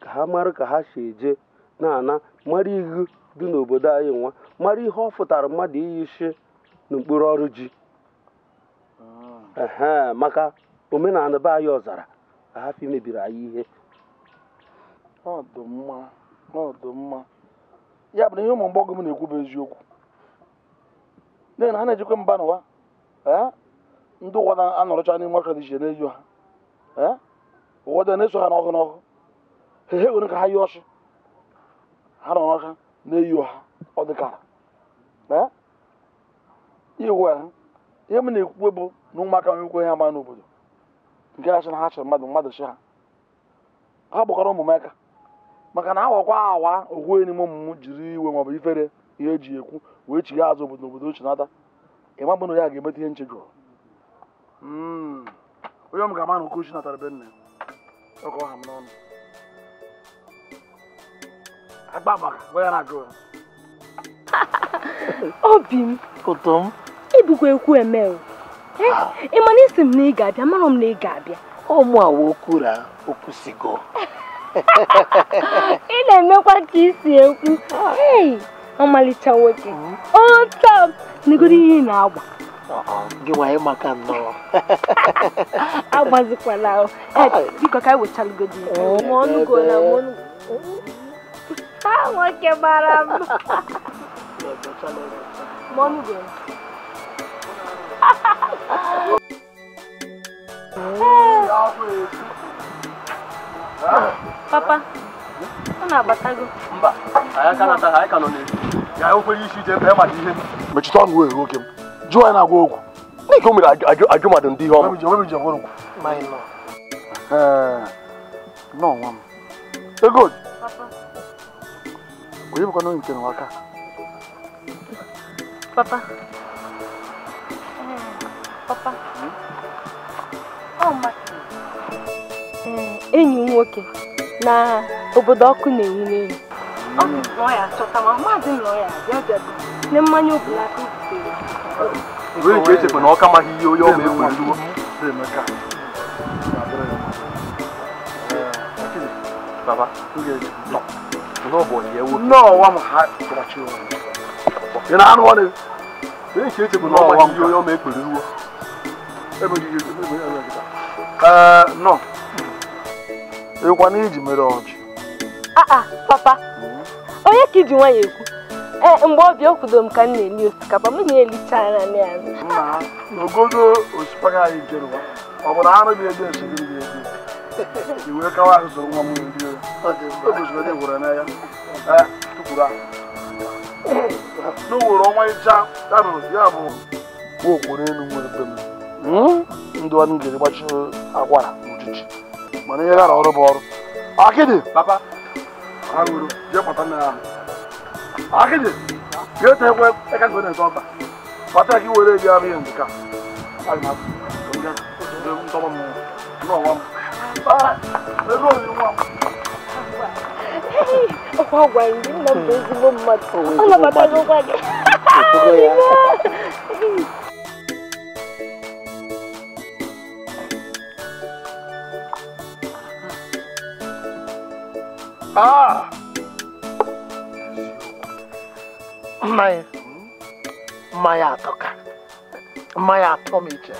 ka ha mara ka ha si eje na-ana mara ihu dị n'obodo anyị nwa mara ihe ọ fụtara mmadụ iyi isi n'mkpụrụ ọrụ ji ehe maka omenala be anyị ọzara ka ha fi mebiri anyị ihe. Ọ dị mma, ọ dị mma. Ya bụ na ihe ụmụ mgbọgọ m na-ekwu bụ eziokwu. N'ihi na ha na-ejikwa mba n'ụwa ndị ụwa na-anọrọcha n'ime ọka dị iche na-eyi ha ụfọdụ na-eso ha n'ọkụ n'ọkụ ha nwere ka ha yi ọchị ha nọ n'ọka na-eyi ha ọ dịkara iwe ha. Ihe m na-ekwu bụ na ụmụaka nwekwe ihe ama n'obodo nke ha sị na ha chọrọ mmadụ mmadụ chi ha ha gbakọrọ ụmụ m aka maka na awakwa awa ogwe n'ime ọmụmụ jiri iwe maọbụ ifere ihe eji ekwu wee chigha azụ obodo n'obodo ochie nata ịma bụ na ya ga-emeta ihe nche jụrụ. Onye m ga-ama na okochi natara be nne ọkọ ha m n'ọnụ agba maka gwa ya na-ajụ ya. Obi m ụtọ m ebukwa ekwu eme o. Ị ma na isi m na ị ga-abịa mara m na ị ga-abịa. Ụmụ awa okwura okwusigo. Ị na-emekwa ka isi ekwu. Hey, ọmalịcha nwoke. Ụtọ m negoro ihe ị na-agba. Gị nwanyị maka nnọọ. Agbazikwala o. Biko ka anyị wechalugodi. Ma ọnụ go na ma ọnụ. Ha nwoke mara mma. Ma ọnụ go. Papa, ọ na-abatago. Mba, anyị aka nata anyị ka nọ n'ezi. Ya okwere isi ije ebe mmadụ ihe. Mechite ọnụ wee nwoke m. Jụọ ya na-agwa okwu. N'ike o mere ajụ mmadụ ndị ihe ọma. Nọ nwa m. Ego. Onye bụkwa n'onye nke n'ụwa aka. Papa. Papa. Ọ masị. Enyi m nwoke na obodo ọkụ na-enwu n'elu. Ọ sị na ọ ya achọta ma maazị na ọ ya abịa bịa na mmanya obula aka butere. Onye nke echekwa na ọka amaghị ihe onye ọma ekwere ruo. Baba, ị na-anụ ọnụ? Onye nke echekwa na ọ maghị ihe onye ọma ekwere ruo. Nọ. Ịkwa na iji mere ọjị. Papa, onye ka iji nwayọ ekwu? Mgbe ọbịa okwudo m ka m na-eli osikapa, m na-elichara na ya. Nna, n'ogogo osikapa anyị nke ụwa, ọ bụ na anụ bụ ego esi gịrị ego. I wee kawa ahụ soro nwa m rie. O gosiri na gwara na ya. Tukwuru ahụ. N'owere ọnwa ịcha, ya bụ nwa elu nwere be m. Ndụ anụ ga-eji gbachi akwara n'uchichi. Mana ihe gara ọrụ bụ ọrụ. Akịdị! Papa! Arụrụ, jee kpata nna ya. Akịdị! Jee tee ekwe eka nke na-ete ọba. Kpata ka i were ebi arụ ihe nke a. Aga m ntọba m n'ọnwa m. Ego oli nwa m. Ọkwa gwara gị nna m bụ ezigbo mmadụ. Ọ nabatagokwa gị. Mmanya mmanya atọka mmanya atọ m iche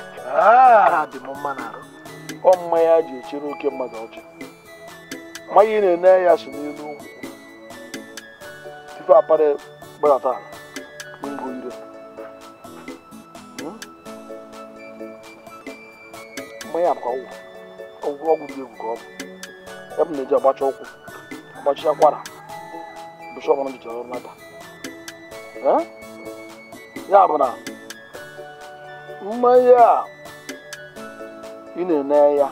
dị m mma n'arụ. Ọ mmanya ji echere oke mmadụ ọjị. Mmanya ị na-ene ya si n'elu nkwụ tupu apara gbadata ala ngo ire. Mmanya bụkwa ọgwụ ọgwụ dị egwu ka ọ bụ. Ya bụ na-eji agbacha ụkwụ agbachi akwara bishọp na jichara ọrụ nata. Ya bụ na mmanya a ị na-ene ya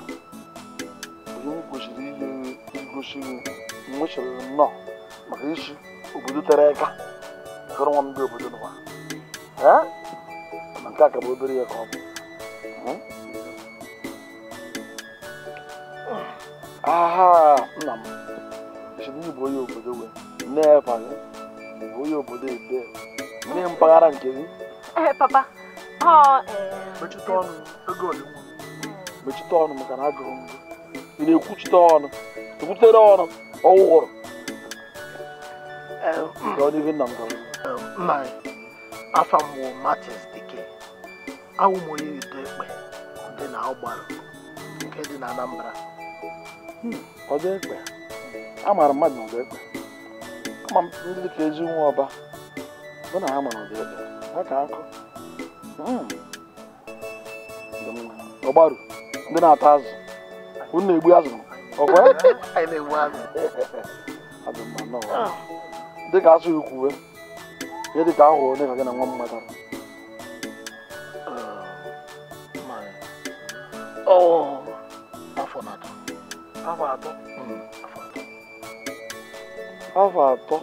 bụ m kwesịrị igosi gị nwechara nnọọ maka isi obodo tere aka chọrọ nwa m ndị obodo n'ụwa. Mana nke a ka bụ obere ya ka ọ bụ. Aha, nna m esi na ịbụ onye obodo wee nne-efa gị bụ onye obodo ebe ndị mpaghara nke gị. Papa, mechite ọnụ ego ole nwa mechite ọnụ maka na ajụrụ m gị. Ị na-ekwuchite ọnụ ekwuchitere ọnụ ọwụghọrọ nna afa m bụ Martins Dike. Awụ m onye Udo Ekpe dị na Ọgbaru nke dị na Anambra. Ọdụ Ekpe amaara mmadụ na Ọdụ Ekpe ama m ndị dịka ezi nwa ọba bụ na ha mara Ọdụ Ekpe ha ka akụ Ọgbaru ndị na-ata azụ unu na-egbu azụ ọkwa anyị na-egbu azụ azụ mma nnọọ dịka asụ ikwuwe ihe dịka ahụ onye ka gị na nwa m matara afọ atọ afọ atọ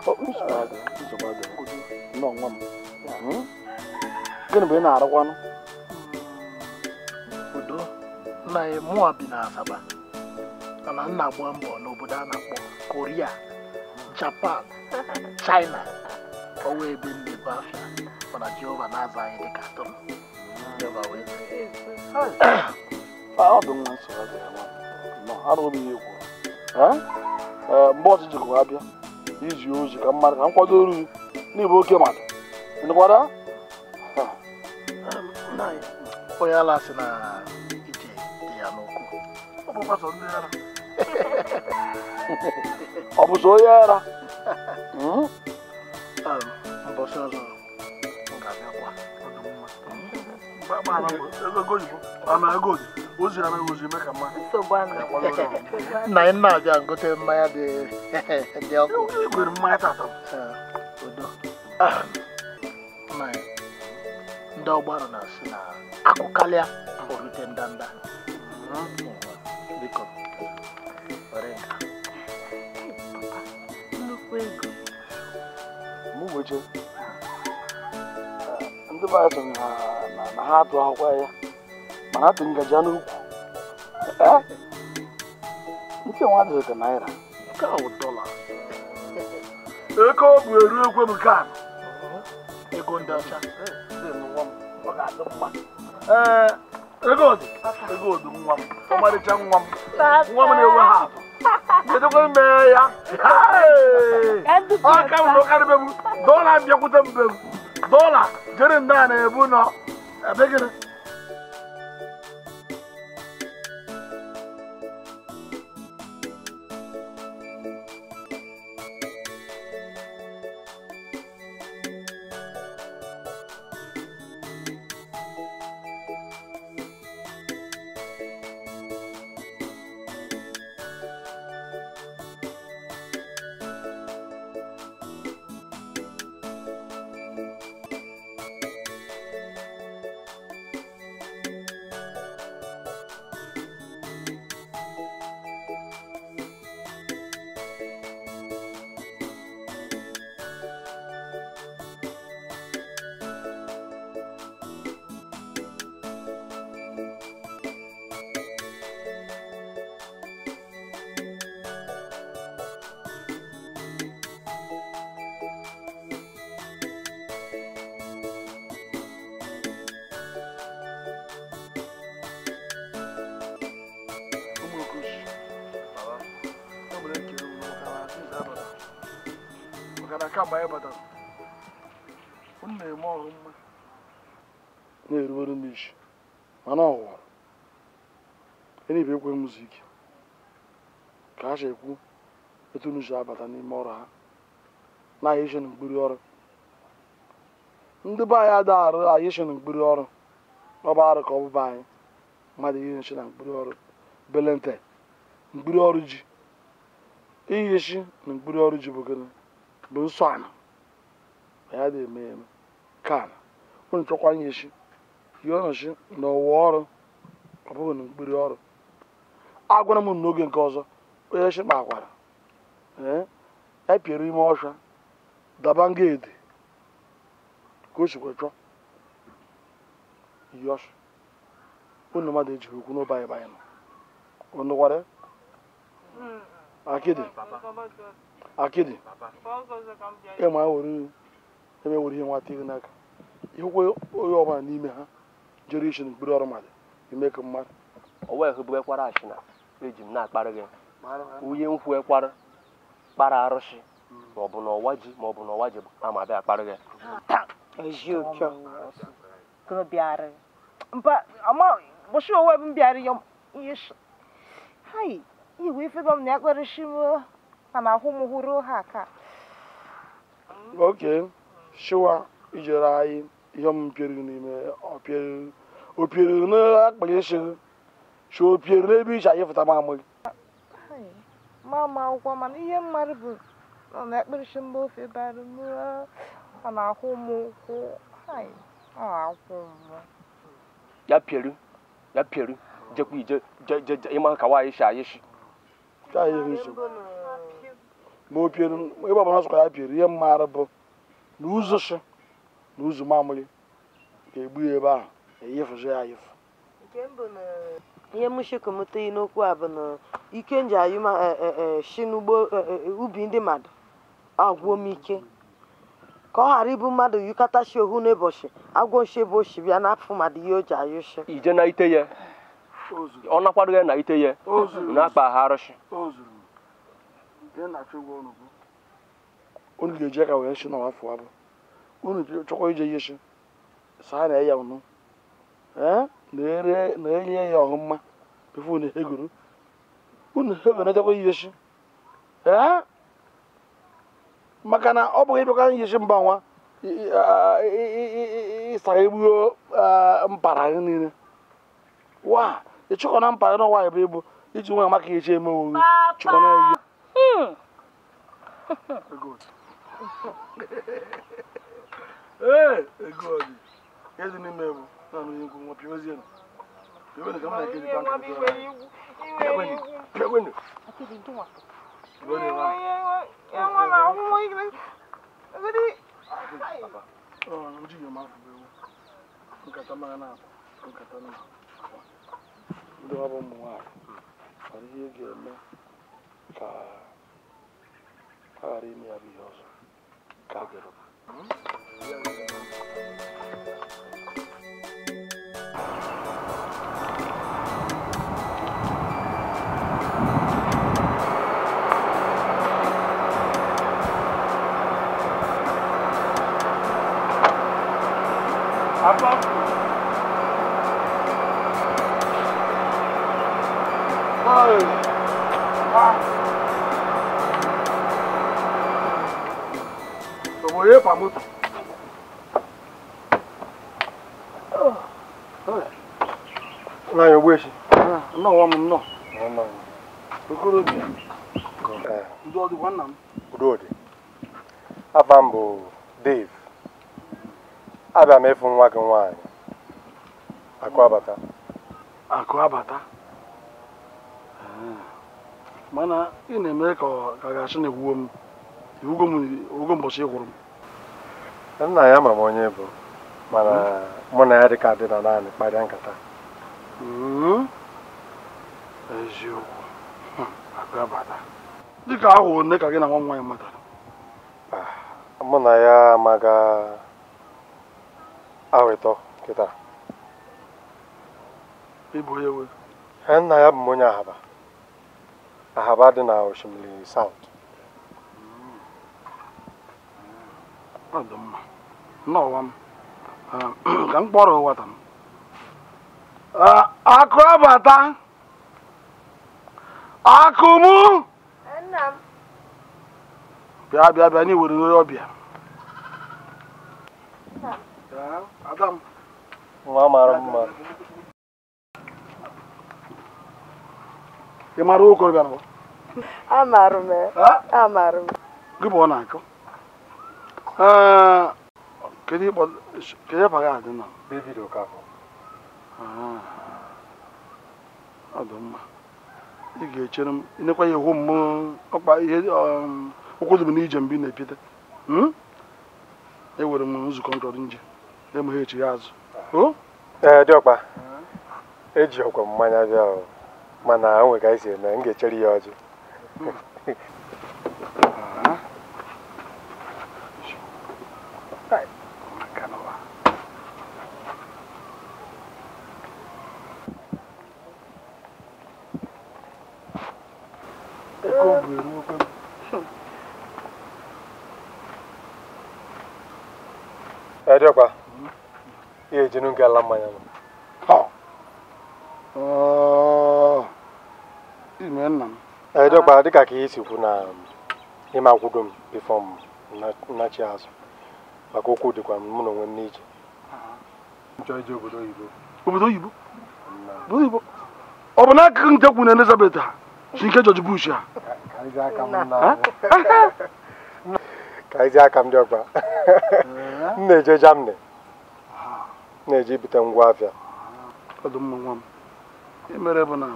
nsogbu adịghị nnọọ nwa m gịnị bụ ị na-arụkwanụ udo nna ya mụa bi na Asaba mana nna agba mbọ n'obodo a na-akpọ Korea, Japan, China ọwa ebe m na-ebu afịa mana Jehova na-aza anyị dịka atụrụ. Jehova wee ọ dị nwa nsogbu adịghị nwa arụghị m ihe kwuru mgbe ọchịchị kụrụ abịa izi ozi ka mmadụ ka m kwado oriri n'ịbụ oke mmadụ nkwado onye ala sị na ije dị ya n'ụkwụ ọ bụ sọ onye ara mbọsị ọzọ m ga-abịakwa nna anyị na-abịa ngote mmanya dị ọkụ udo ndị Ọgbaru na-asị na akụkalịa orute ndanda biko were nka nnukwu ego mụ nweche ndị be anyị sị na ha atụ akwụkwọ ya mana atụ ngaji n'ukwu nke nwa adịghị ka naira nke a wụ dọla ego ọ bụ eru ekwe m nke a ego ndị ọcha ọ ga-adị mma ee ego dị nwa m ọmarịcha nwa m nwa m na-enwe ha atụ kedụkwa mee ya ọ ka m na ụkarịbe m dọla bịakwute m be m dọla jere ndị a na-ebu nọ ebe gịnị na-erubere m isi mana ọ ghọrọ enyibe ekwe m ike ka ha si ekwu etu unu si abata n'ime ọrụ ha na ahịa mkpụrụ ọrụ ndị be anyị ada arụ ahịa na mkpụrụ ọrụ ọ bụ arụ ka ọ bụ be anyị mmadụ ihe nshi na mkpụrụ ọrụ belente mkpụrụ ọrụ ji ihe nshi na mkpụrụ ọrụ ji bụ gịnị bụ nsọ ana ya dị eme eme ka ana unu chọkwa ihe nshi ihe ọnọchi na ọwa ọrụ ọ bụghị na mkpụrụ ọrụ agwara m n'oge nke ọzọ onye shi kpakwara ee ya pịara ime ọsha daba nga ede ka o sikwa chọọ iyi ọsha unu mmadụ ejighị okwu n'ụba anyị banyị nọ unu gwara akịdị akịdị ịma were ebe were ihe nwata gị n'aka Ihụkwa onye ọbụla n'ime ha jere ishi n'okpuru ọrụ mmadụ ime ka mmadụ. O wee hụbụekwara ashịna eji m na-akparị gị. Onye nkwụ ekwara kpara arụsị maọbụ n'ọwa ji maọbụ n'ọwa ji ama abịa akparị gị. Eziokwu. Kunu bịara. Mpa ama bụsị owe m bịara ya ihe hai iwe ife m na-akparị shi m na ahụ m hụrụ ha aka. Okay, shiwa ijere anyị ihe m pịrị n'ime opiere na-akpali isi shi opiere n'ebe iche anyị fụta ma amaghị. Mama akwụkwọ mana ihe mmadụ bụ nọ na-ekpere mgbe ofe bara m ọ na-akwụ m ụkwụ akwụ m. Ya pịaru jekwa ije je ịma ka nwaanyị shi anyị shi. Ma o pịaru ebe ọbụla sọkwa ya pịaru ihe mmadụ bụ na ụzọ shi na ụzọ mamịrị ga-egbu ya ebe ahụ eyefuzi ya ayefu. Ihe m shikomote n'okwu a bụ na ike nji ayụ ma shi n'ugbo ubi ndị mmadụ agwụ m ike ka ọ ghara ịbụ mmadụ yukata shi ohu n'ụbọchị agwọ nshi ebe oshi bịa n'afọ mmadụ ihe o ji ayụ shi. Ije na ite ya ọ nakwado ya na ite ya na-akpa ha arụsị. Unu ga-eji aka wee shi n'ọwa afọ abụ unu chọkwa ije ihe shi saa na ya unu na-enye ya ọhụma bifo unu hegoro unu hegoro na-echekwa ihe shi maka na ọ bụghị ịbịakwa ihe shi mba nwa ịsara egbuo mpara gị niile wa ịchụkọ na mpara n'ọnwa ebe ịbụ iji nwe maka echi eme owu chụkọ na ihe. Ee, ego dị ezi n'ime bụ naanị onye nkwu nwa pịa ozie ndị ọ bụ ụmụ nwaanyị mara ihe ga-eme ka a ghara ime ya bụ ihe ọzọ ka a ga-ere. Afa m bụ Dave. Abịa m ịfụ nwa gị nwaanyị. Akụabata. Akụabata? Mana ị na-eme ka ọ ga-achị na ewuo m iwugo mbọchị ị gwụrụ m. Nna ya ma m onye bụ mana mụ na ya dị ka dị na naanị kparịa nkata. Eziokwu. Akụabata. Dịka ahụ one ka gị na nwa m nwaanyị matara. Mụ na ya amaga ahụ ịtọ kịta. Ịbụ onye we? Nna ya bụ m onye Ahaba. Ahaba dị na Oshimili South. Ọ dị mma. Nnọọ m. Ka m kpọrọ nwata m. Akụabata. Akụ mụ. Nna m. Bịa bịa bịa n'iwere onye ọbịa. Ada m. Nwa mara mma. Ị mara okorobịa na Amarụ m. Amarụ m. Gị bụ ọ na-akọ. Kedu ịkpọ gị adị na? David Okafor. Ọ dị mma. Ị ga-echere m ịnekwa ya ihu m ọkpa ihe ụkwụ dị m n'ije mgbe ị na-epite. Ewere m nzukọ nchọrọ nje emeghe echi ya azụ. Ee, diọkpa, eji ọkwa mmanya bịa o, mana o nwe ka anyị si eme, m ga-echere ya ọjị. Diọkpa, ihe ejinu nke ala mmanya m. Ime nna m. Diọkpa, dịka ka isi kwu na ịma akwụdo m bifọ m nnachi azụ maka okwu dịkwa m mụ na onwe m n'ije. M chọrọ ije obodo oyibo. Obodo oyibo? Obodo oyibo? Ọ bụ n'akụkụ nke kwu na Elizabeth ha si nke George Bush ha? Ka ezi aka m diọkpa. M na-eje Germany. M na-eje ibute ngwa afịa. Ọ dị mma nwa m. Ihe mere bụ na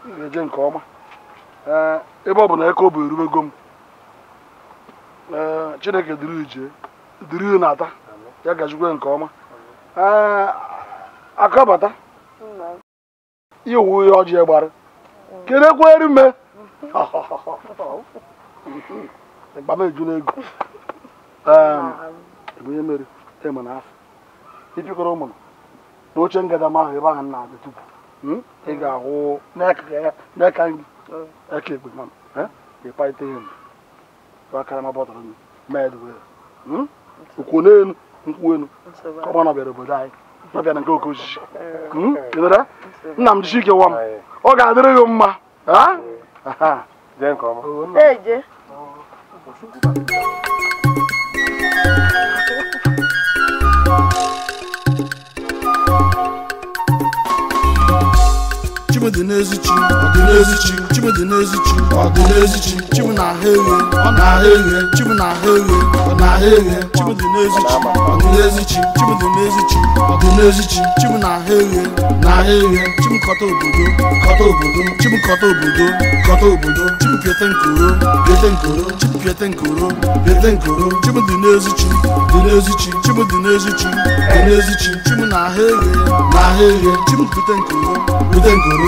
ị ga-eje nke ọma. Ebe ọ bụ na eke obi erubego m. Chineke dịrị ije, dịrị na-ata, ya gajikwe nke ọma. Akabata. Ihe owu ihe ọjị gbara. Kedekwa erime. Ịgba m eju n'ego. Onye mere ema na afọ. Ịpịkọrọ ụmụ n'oche ngada m ahụ ebe ahụ na-adị tupu. Ị ga-ahụ n'aka gị aka ekpe ma ịkparịta ihe m. Akara ma bọtụrụ m med wee. Ukwu n'elu nkwụ elu. Ka ọ nọbịara obodo anyị. Nọbịa na nke oke osisi. Nna m jisi ike nwa m. Ọ ga-adịrị gị mma. Jee nke ọma. Eje. Chimdi n'ezichi, ọ dị n'ezichi, Chimdi n'ezichi, ọ dị n'ezichi, Chimdi na-ahụ eghe, ọ na-ahụ eghe, Chimdi na-ahụ eghe, ọ na-ahụ eghe, Chimdi n'ezichi, ọ dị n'ezichi, Chimdi n'ezichi, ọ dị n'ezichi, Chimdi na-ahụ eghe, na-ahụ eghe, Chimdi kọta obodo, kọta obodo, Chimdi kọta obodo, kọta obodo, Chimdi piete nkoro, piete nkoro, Chimdi piete nkoro, piete nkoro, Chimdi n'ezichi, dị n'ezichi, Chimdi n'ezichi, dị n'ezichi, Chimdi na-ahụ eghe, na-ahụ eghe, Chimdi piete nkoro, piete nkoro.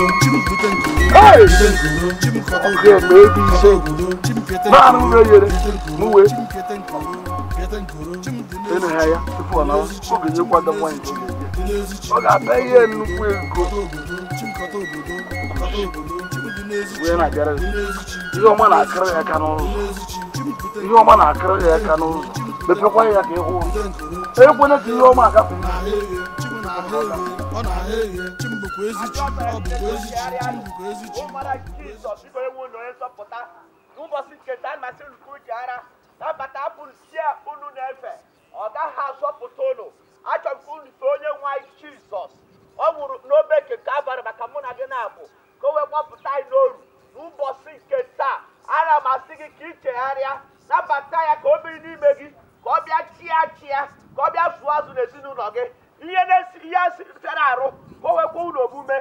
Ọ ga-abịa ihe nnukwu ego ihe ọma na-akịrị ya aka n'ụzọ ihe ọma na-akịrị ya aka n'ụzọ mepekwa ya ka ịhụ ekwena ka ihe ọma agafe. N'ụbọchị nke taa masị unu ji ara nabata apụrụ si a unu na-efe ọ gaghị azọpụta unu. Achọrọ m ka unu fee onye nwe anyị Jizọs. Ọ nwụrụ n'obe nke Kalvarị maka mụ na gị na-abụ ka o wee gbapụta anyị n'oru. N'ụbọchị nke taa ana m asị gị ka ị chegharịa nabata ya ka o biri n'ime gị ka ọ bịa chịa chịa ka ọ bịa zụọ azụ n'ezinụlọ gị. Ihe na-esi ihe fịara arụ ka o wekwa unu omume.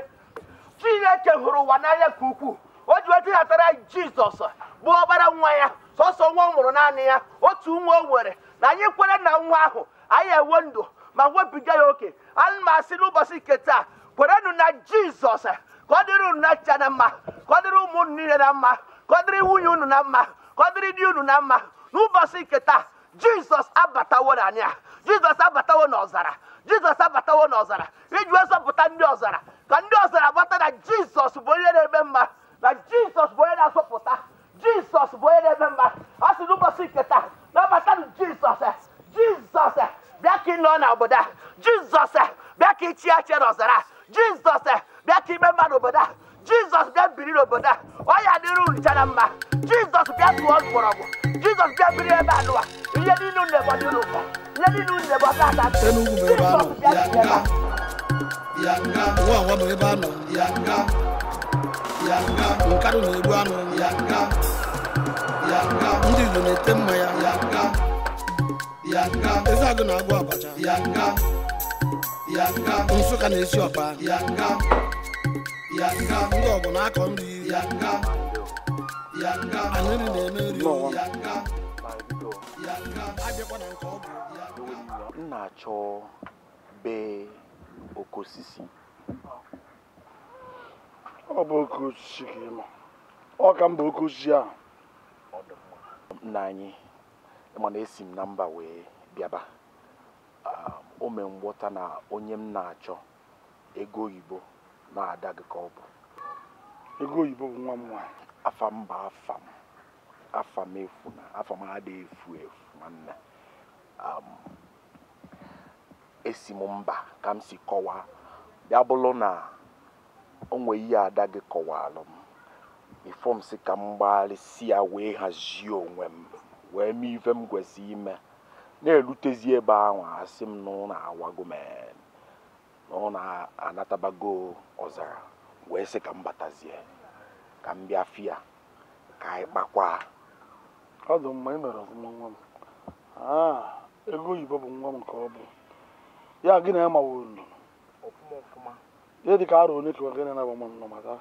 Chineke hụrụ ụwa n'anya nke ukwuu o ji wee tinatara Jizọs bụ ọbara nwa ya sọsọ nwa ọ mụrụ naanị ya otu nwa o nwere na anyị kwere na nwa ahụ anyị enwe ndụ ma webiga ya oke. Ana m asị n'ụbọchị nke taa kwerenụ na Jizọs ka ọ dịrị unu na ncha na mma ka ọ dịrị ụmụ unu niile na mma ka ọ dịrị nwunye unu na mma ka ọ dịrị di unu na mma. N'ụbọchị nke taa Jizọs abatawo na anyị a Jizọs abatawo n'ọzara Jizọs abatawo n'ọzara iji wee zọpụta ndị ọzara ka ndị ọzara gbata na Jizọs bụ onye na-eme mma na Jizọs bụ onye na-azọpụta Jizọs bụ onye na-eme mma. A sị n'ụbọchị nke taa nabatanụ Jizọs. Jizọs bịa ka ị nọ n'obodo a. Jizọs bịa ka ị chịa achịa n'ọzara. Jizọs bịa ka ime mma n'obodo a. Jizọs bịa biri n'obodo a. Ọ ya dịrị unu ncha na mma. Jizọs bịa tụọ mgbọrọgwụ. Jizọs bịa biri ebe a nụwa. Ihe niile unu na-ebe ọ dị unu mkpa. Ihe niile unu na-ebe ọ dị aka. Jizọs bịa biri ebe a. Nwa bụ ebe a nọ nkarụ na-egbu anụ ndị Igbo na-ete mmanya Ezeagụ na-agwọ abacha Nsụka na-esi ọkpa ndị ọgụ na-akọ nri anyịrị na-eme nri abịakwa na nke ọgwụ. M na-achọ be oke osisi. Ọ bụ oke osisi ka ị nọ. Ọ ka mba oke osisi ahụ. Nna anyị mana esi m na mba wee bịaba. O mee mgbọta na onye m na-achọ ego oyibo na-ada gị ka ọ bụ. Ego oyibo bụ nwa m nwaanyị. Afa m bụ afa m. Afa m efu na afa m adịghị efu efu nwanne. Esi m mba ka m si kọwaa bịa bụrụ na o nwee ihe ada gị kọwalụ m bifo m si ka m gbalịsi ya wee hazie onwe m wee mee ife m kwesị ime na-erutezi ebe ahụ asị m na ụlọ awago men na ọ na-anatabago ọzara wee sị ka m batazie ka m bịa fia ka anyị kpakwa. Ọ dị mma, ị mere ọfụma nwa m. Ego oyibo bụ nwa m nke ọ bụ ya gị na ya mawuru nọ ọfụma. Ihe dị ka arụ onye kewa gị na ya nọ mata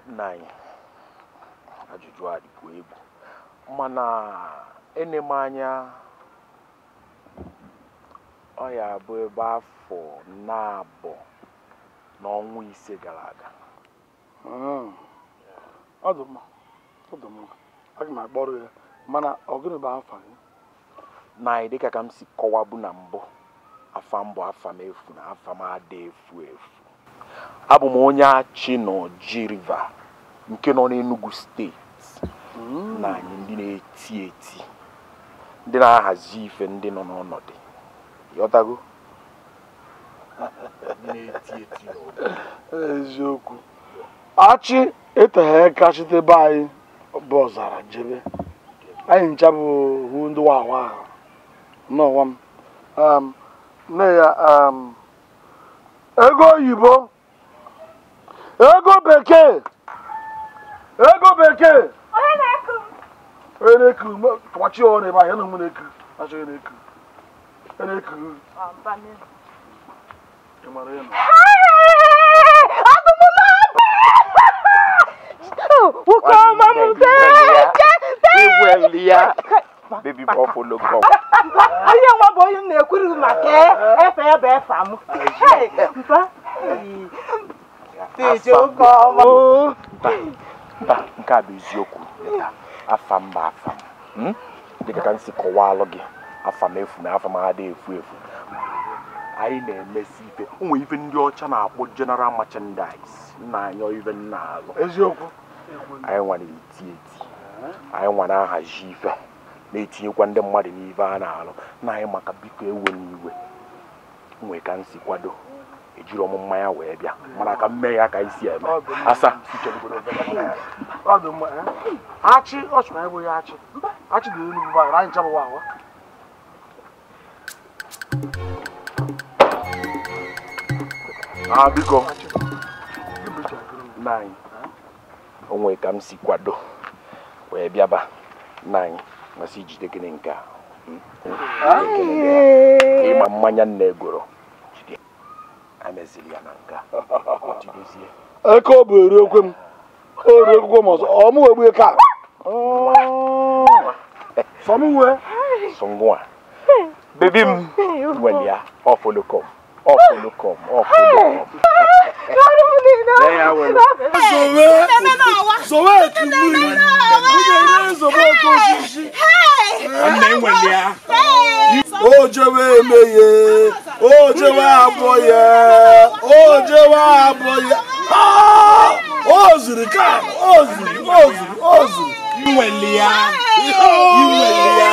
nna anyị. Ajụjụ a dịkwa egwu mana ene m anya ọ ya bụ ebe afọ 9 na ọnwa 5 gara aga. Ọ dị mma, ọ dị mma, aga m akpọrọ ya. Mana ọ gịnị bụ afa gị? Na anyị dịka ka m si kọwabu na mbụ, afa mbụ afa m efu na afa m ada efu efu. Abụ m onye Achị na Oji River nke nọ n'Enugu steeti. Na anyị ndị na-eti eti, ndị na-ahazi ife, ndị nọ n'ọnọdụ ịghọtago, ndị na-eti eti n'obodo. Eziokwu, Achị eteghe aka chitebe anyị bụ ọzara jebe anyị ncha bụ hu ndị wawa ahụ n'ọnwa m. Nne ya ego oyibo, ego bekee, ego bekee onye na-eku tụwachi ọrụ ebe ahụ ya na ụmụ na-eku achọghị na-eku na-eku ị mara ya na Baby buffalo come. Onye nwa bụ onye m na-ekwuru maka efe ebe efe m. Mpa. Mba, nke a bụ eziokwu. Afa mba afa m. Dịka ka m si kọwalụ gị, afa m efu na afa m ada efu efu. Anyị na-emesi ife. O nwere ife ndị ọcha na-akpọ general merchandise. Nna anyị ife nna alụ. Eziokwu. Anyị nwa na-eti eti. Anyị nwa na-ahazi ife. Na-etinyekwa ndị mmadụ n'ife a na-alụ. Na anyị maka biko ewe n'iwe. Nwee ka m si kwado. Ejiri ọmụ mmanya wee bịa. Mana ka mme ya ka isi eme. Asa. Ọ dị mma. Achị ọ chụrụ anyị bụ ya achị. Achị dị elu bụ anyị ncha bụ wawa. Biko. Nna anyị. O nwee ka m si kwado wee bịaba. Nna anyị masị jide gịnị nke a. Ịma mmanya nna egoro. Jide. Amezili ya na nka. Jidezie. Eke ọ bụ eri okwe m. O eri okwe m ọzọ. Ọ mụ wee gbue ka. Sọ mụ wee. Sọ ngwa. Baby m. Nwere ya. Ọ follow come. Ọ follow come. Ọ follow come. O jewe emeye, o jewe abụọ ya, o jewe abụọ ya. O zuru ka, o zuru, o zuru, o zuru. Inwele ya, inwele ya.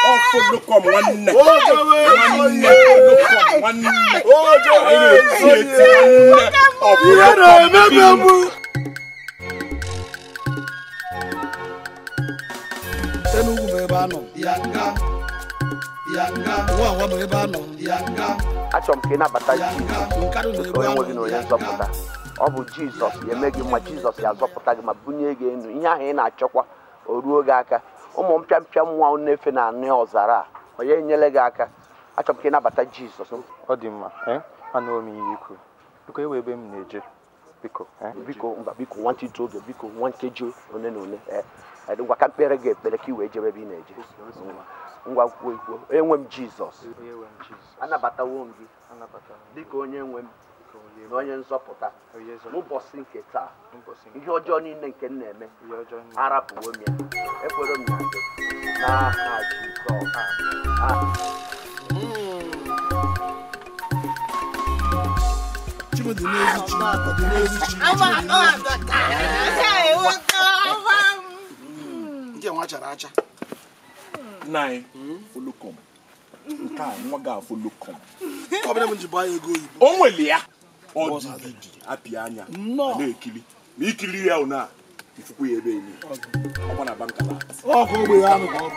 Ọ follow come nwanne. O jewe nwanne, follow come nwanne. O jewe nwanne. Ihe na-emebe m. Enugu bụ ebe a nọ. Yanga. Yanga. Nwa bụ ebe a nọ. Yanga. Achọrọ m ka ị nabata Jizọs dịka onye nwe gị na onye nzọpụta. Ọ bụ Jizọs ya eme gị mma, Jizọs ya azọpụta gị ma bunye gị enu. Ihe ahụ ị na-achọkwa o ruo gị aka. Ụmụ mpịampịa nwa na-efe na anị ọzara a onye enyere gị aka. Achọrọ m ka ị nabata Jizọs. Ọ dị mma, anụrụ m ihe i kwuru. Biko ewe ebe m na-eje. Biko, biko, mba, biko, nwantịtụ oge, biko, nwa nkeji one na one. Ngwa ka mkpere gị ekpere ka i wee jebe ebe ị na-eje. Ngwa kwuo ikwuo, onye nwe m Jizọs. Anabatawo m gị dịka onye nwe m na onye nzọpụta. N'ụbọchị nke taa, ihe ọjọọ niile nke m na-eme, arapụwo m ya. Ekwere m na gị n'aha Jizọs. Ndị nwa chara acha. Nna folokom. Nke a nwa ga folokom. Ọ bụla m ji baa ya ego oyibo. O nwere ya. Ọ dị apị anya. Na-ekili. Ma ikili ya ụna ifukwu ya ebe enyi. Ọkwa na bankala. Ọ ka ogbe ya anụ ka ọ bụ.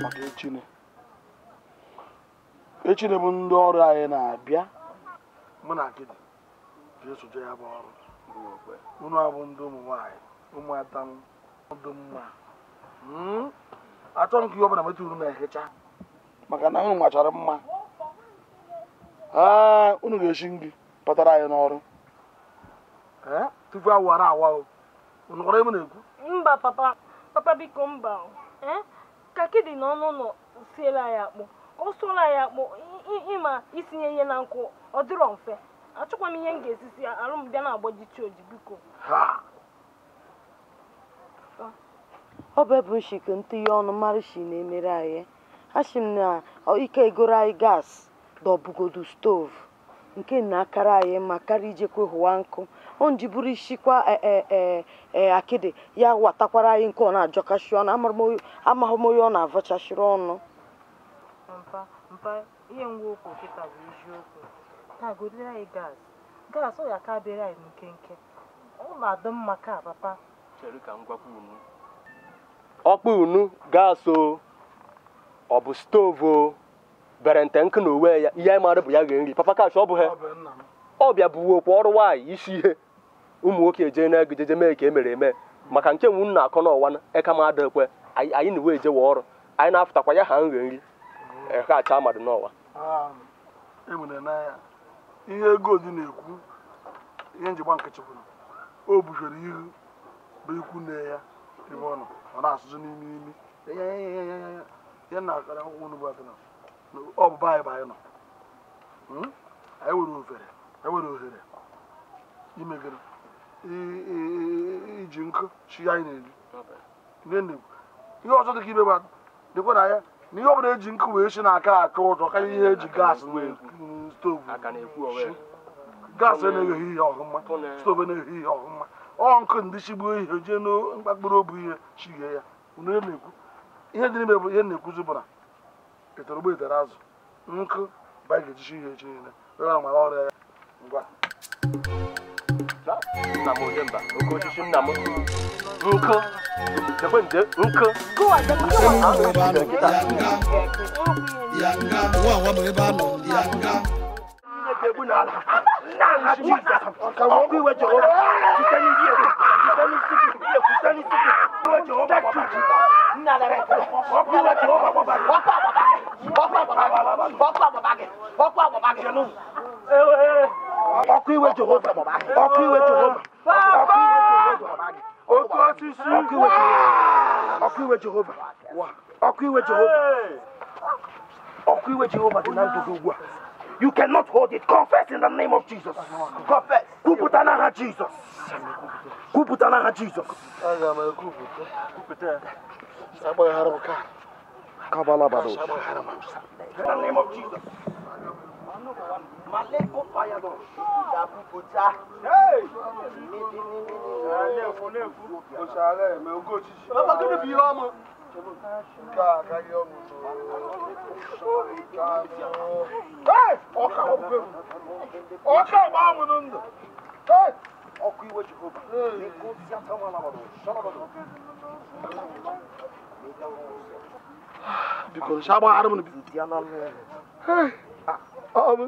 Maka echine. Echine bụ ndị ọrụ anyị na-abịa. Mụ na Akidi ga-esoje ya bụ ọrụ. Unu abụ ndị ụmụ nwaanyị, ụmụada m dị mma. Achọrọ m ka ihe ọbụla metụ unu na-ehicha maka na unu machara mma. Ee, unu ga-esi nri kpatara anyị n'ọrụ. Ee, tupu awara awa o. Unu kwara ebe na-ekwu? Mba papa, papa biko mba. Ee, ka Akidi nọ n'ụlọ siela anyị akpụ. Ọ sụọla anyị akpụ ịma isinye ihe na nkụ ọ dịrọ mfe. Achọkwa m ihe m ga-esisi arụ m bịa na-agbajichi oji biko. Ọ bụ ebe nshike ntụnye ọnụ mara shi na-emere anyị. Asị m na ike egoro anyị gas dọbugodu stovu nke na-akara anyị ma karịa ijekwa hụwa nkụ. Ọ nji bụrụ ishikwa akịdị ya watakwara anyị nke ọ na-ajọkashi ọnụ. Amaghị m onye ọ na-avọchashiri ọnụ. Mpa ihe ngwa okwu kịta bụ eziokwu. Taa godere anyị gas. Gas ọ ya ka bịara anyị nkenke. Ọ na-adị mma ka papa. Chere ka m gwakwa unu. Ọkpụ unu gas o, ọ bụ stovu o, bere nte nkụ na owe ya, ihe anyị mara bụ ya ghe nri. Papa kash ọ bụ ha. Ọbịa bụ okwu ọrụ nwaanyị isi ihe. Ụmụ nwoke eje na ego jeje mee ka e mere eme. Maka nke nwu na akọ n'ọwa eka m ada ekwe, anyị na uwe ejewe ọrụ. Anyị na-afụtakwa ya ha nghe nri. Eka acha mmadụ n'ọwa. Ihe ego dị na-ekwu ihe njikwa nkịtị kwuru o bufere ihu bụ ikwu nne ya ebe ọ nọ ọ na-asụsụ n'ime imi ya na akara akwụkwọ onugbu atọ ọ bụ be anyị bụ anyị nọ. Anyị nwere ohere anyị nwere ohere imegere iji nkụ chi anyị na-eri ihe ọzọ dị ka ibe dịkwa na ya na ihe ọ bụla eji nkụ wee si na-aka aka ụzọ karịa ihe eji gaasị na stovu. Gaasị na-egheghị ihe ọhụma, stovu na-eghe ihe ọhụma. Ọ nkụ ndị chigbuo ihe jee na mkpakpụrụ obu ihe chighee ya. Unu na-ekwu ihe dị n'ime bụ ihe na-ekwuzi bụ na etere ogbe etere azụ nkụ bụ anyị ga-ejichi ihe echi niile onye mara ọrịa ya ngwa. Nna m onye mba, oke osisi nna m. Nkụ, dekwe nje, nkụ. Ọkụ iwe Jehova, ọkụ iwe Jehova, ọkụ iwe Jehova, ọkụ iwe Jehova, ọkụ iwe Jehova dị na ndụ gị ugbu a. You cannot hold it. Confess in the name of Jesus. Confess. Kwupụta n'aha Jesus. Kwupụta n'aha Jesus. Aga m ekwupụta. Kwupụta. Agbaghara m ka. Kabalabado. In the name of Jesus. Maleko fire don. Kwupụta. Hey! Papa, gịnị bụ ihe ọmụ? Nke a akarịa ọmụ. Hey! Ọka ọka agba m ndụ. Hey! Ọkụ iwe Jehova. Biko, agbaghara m. Hey! Ọ bụ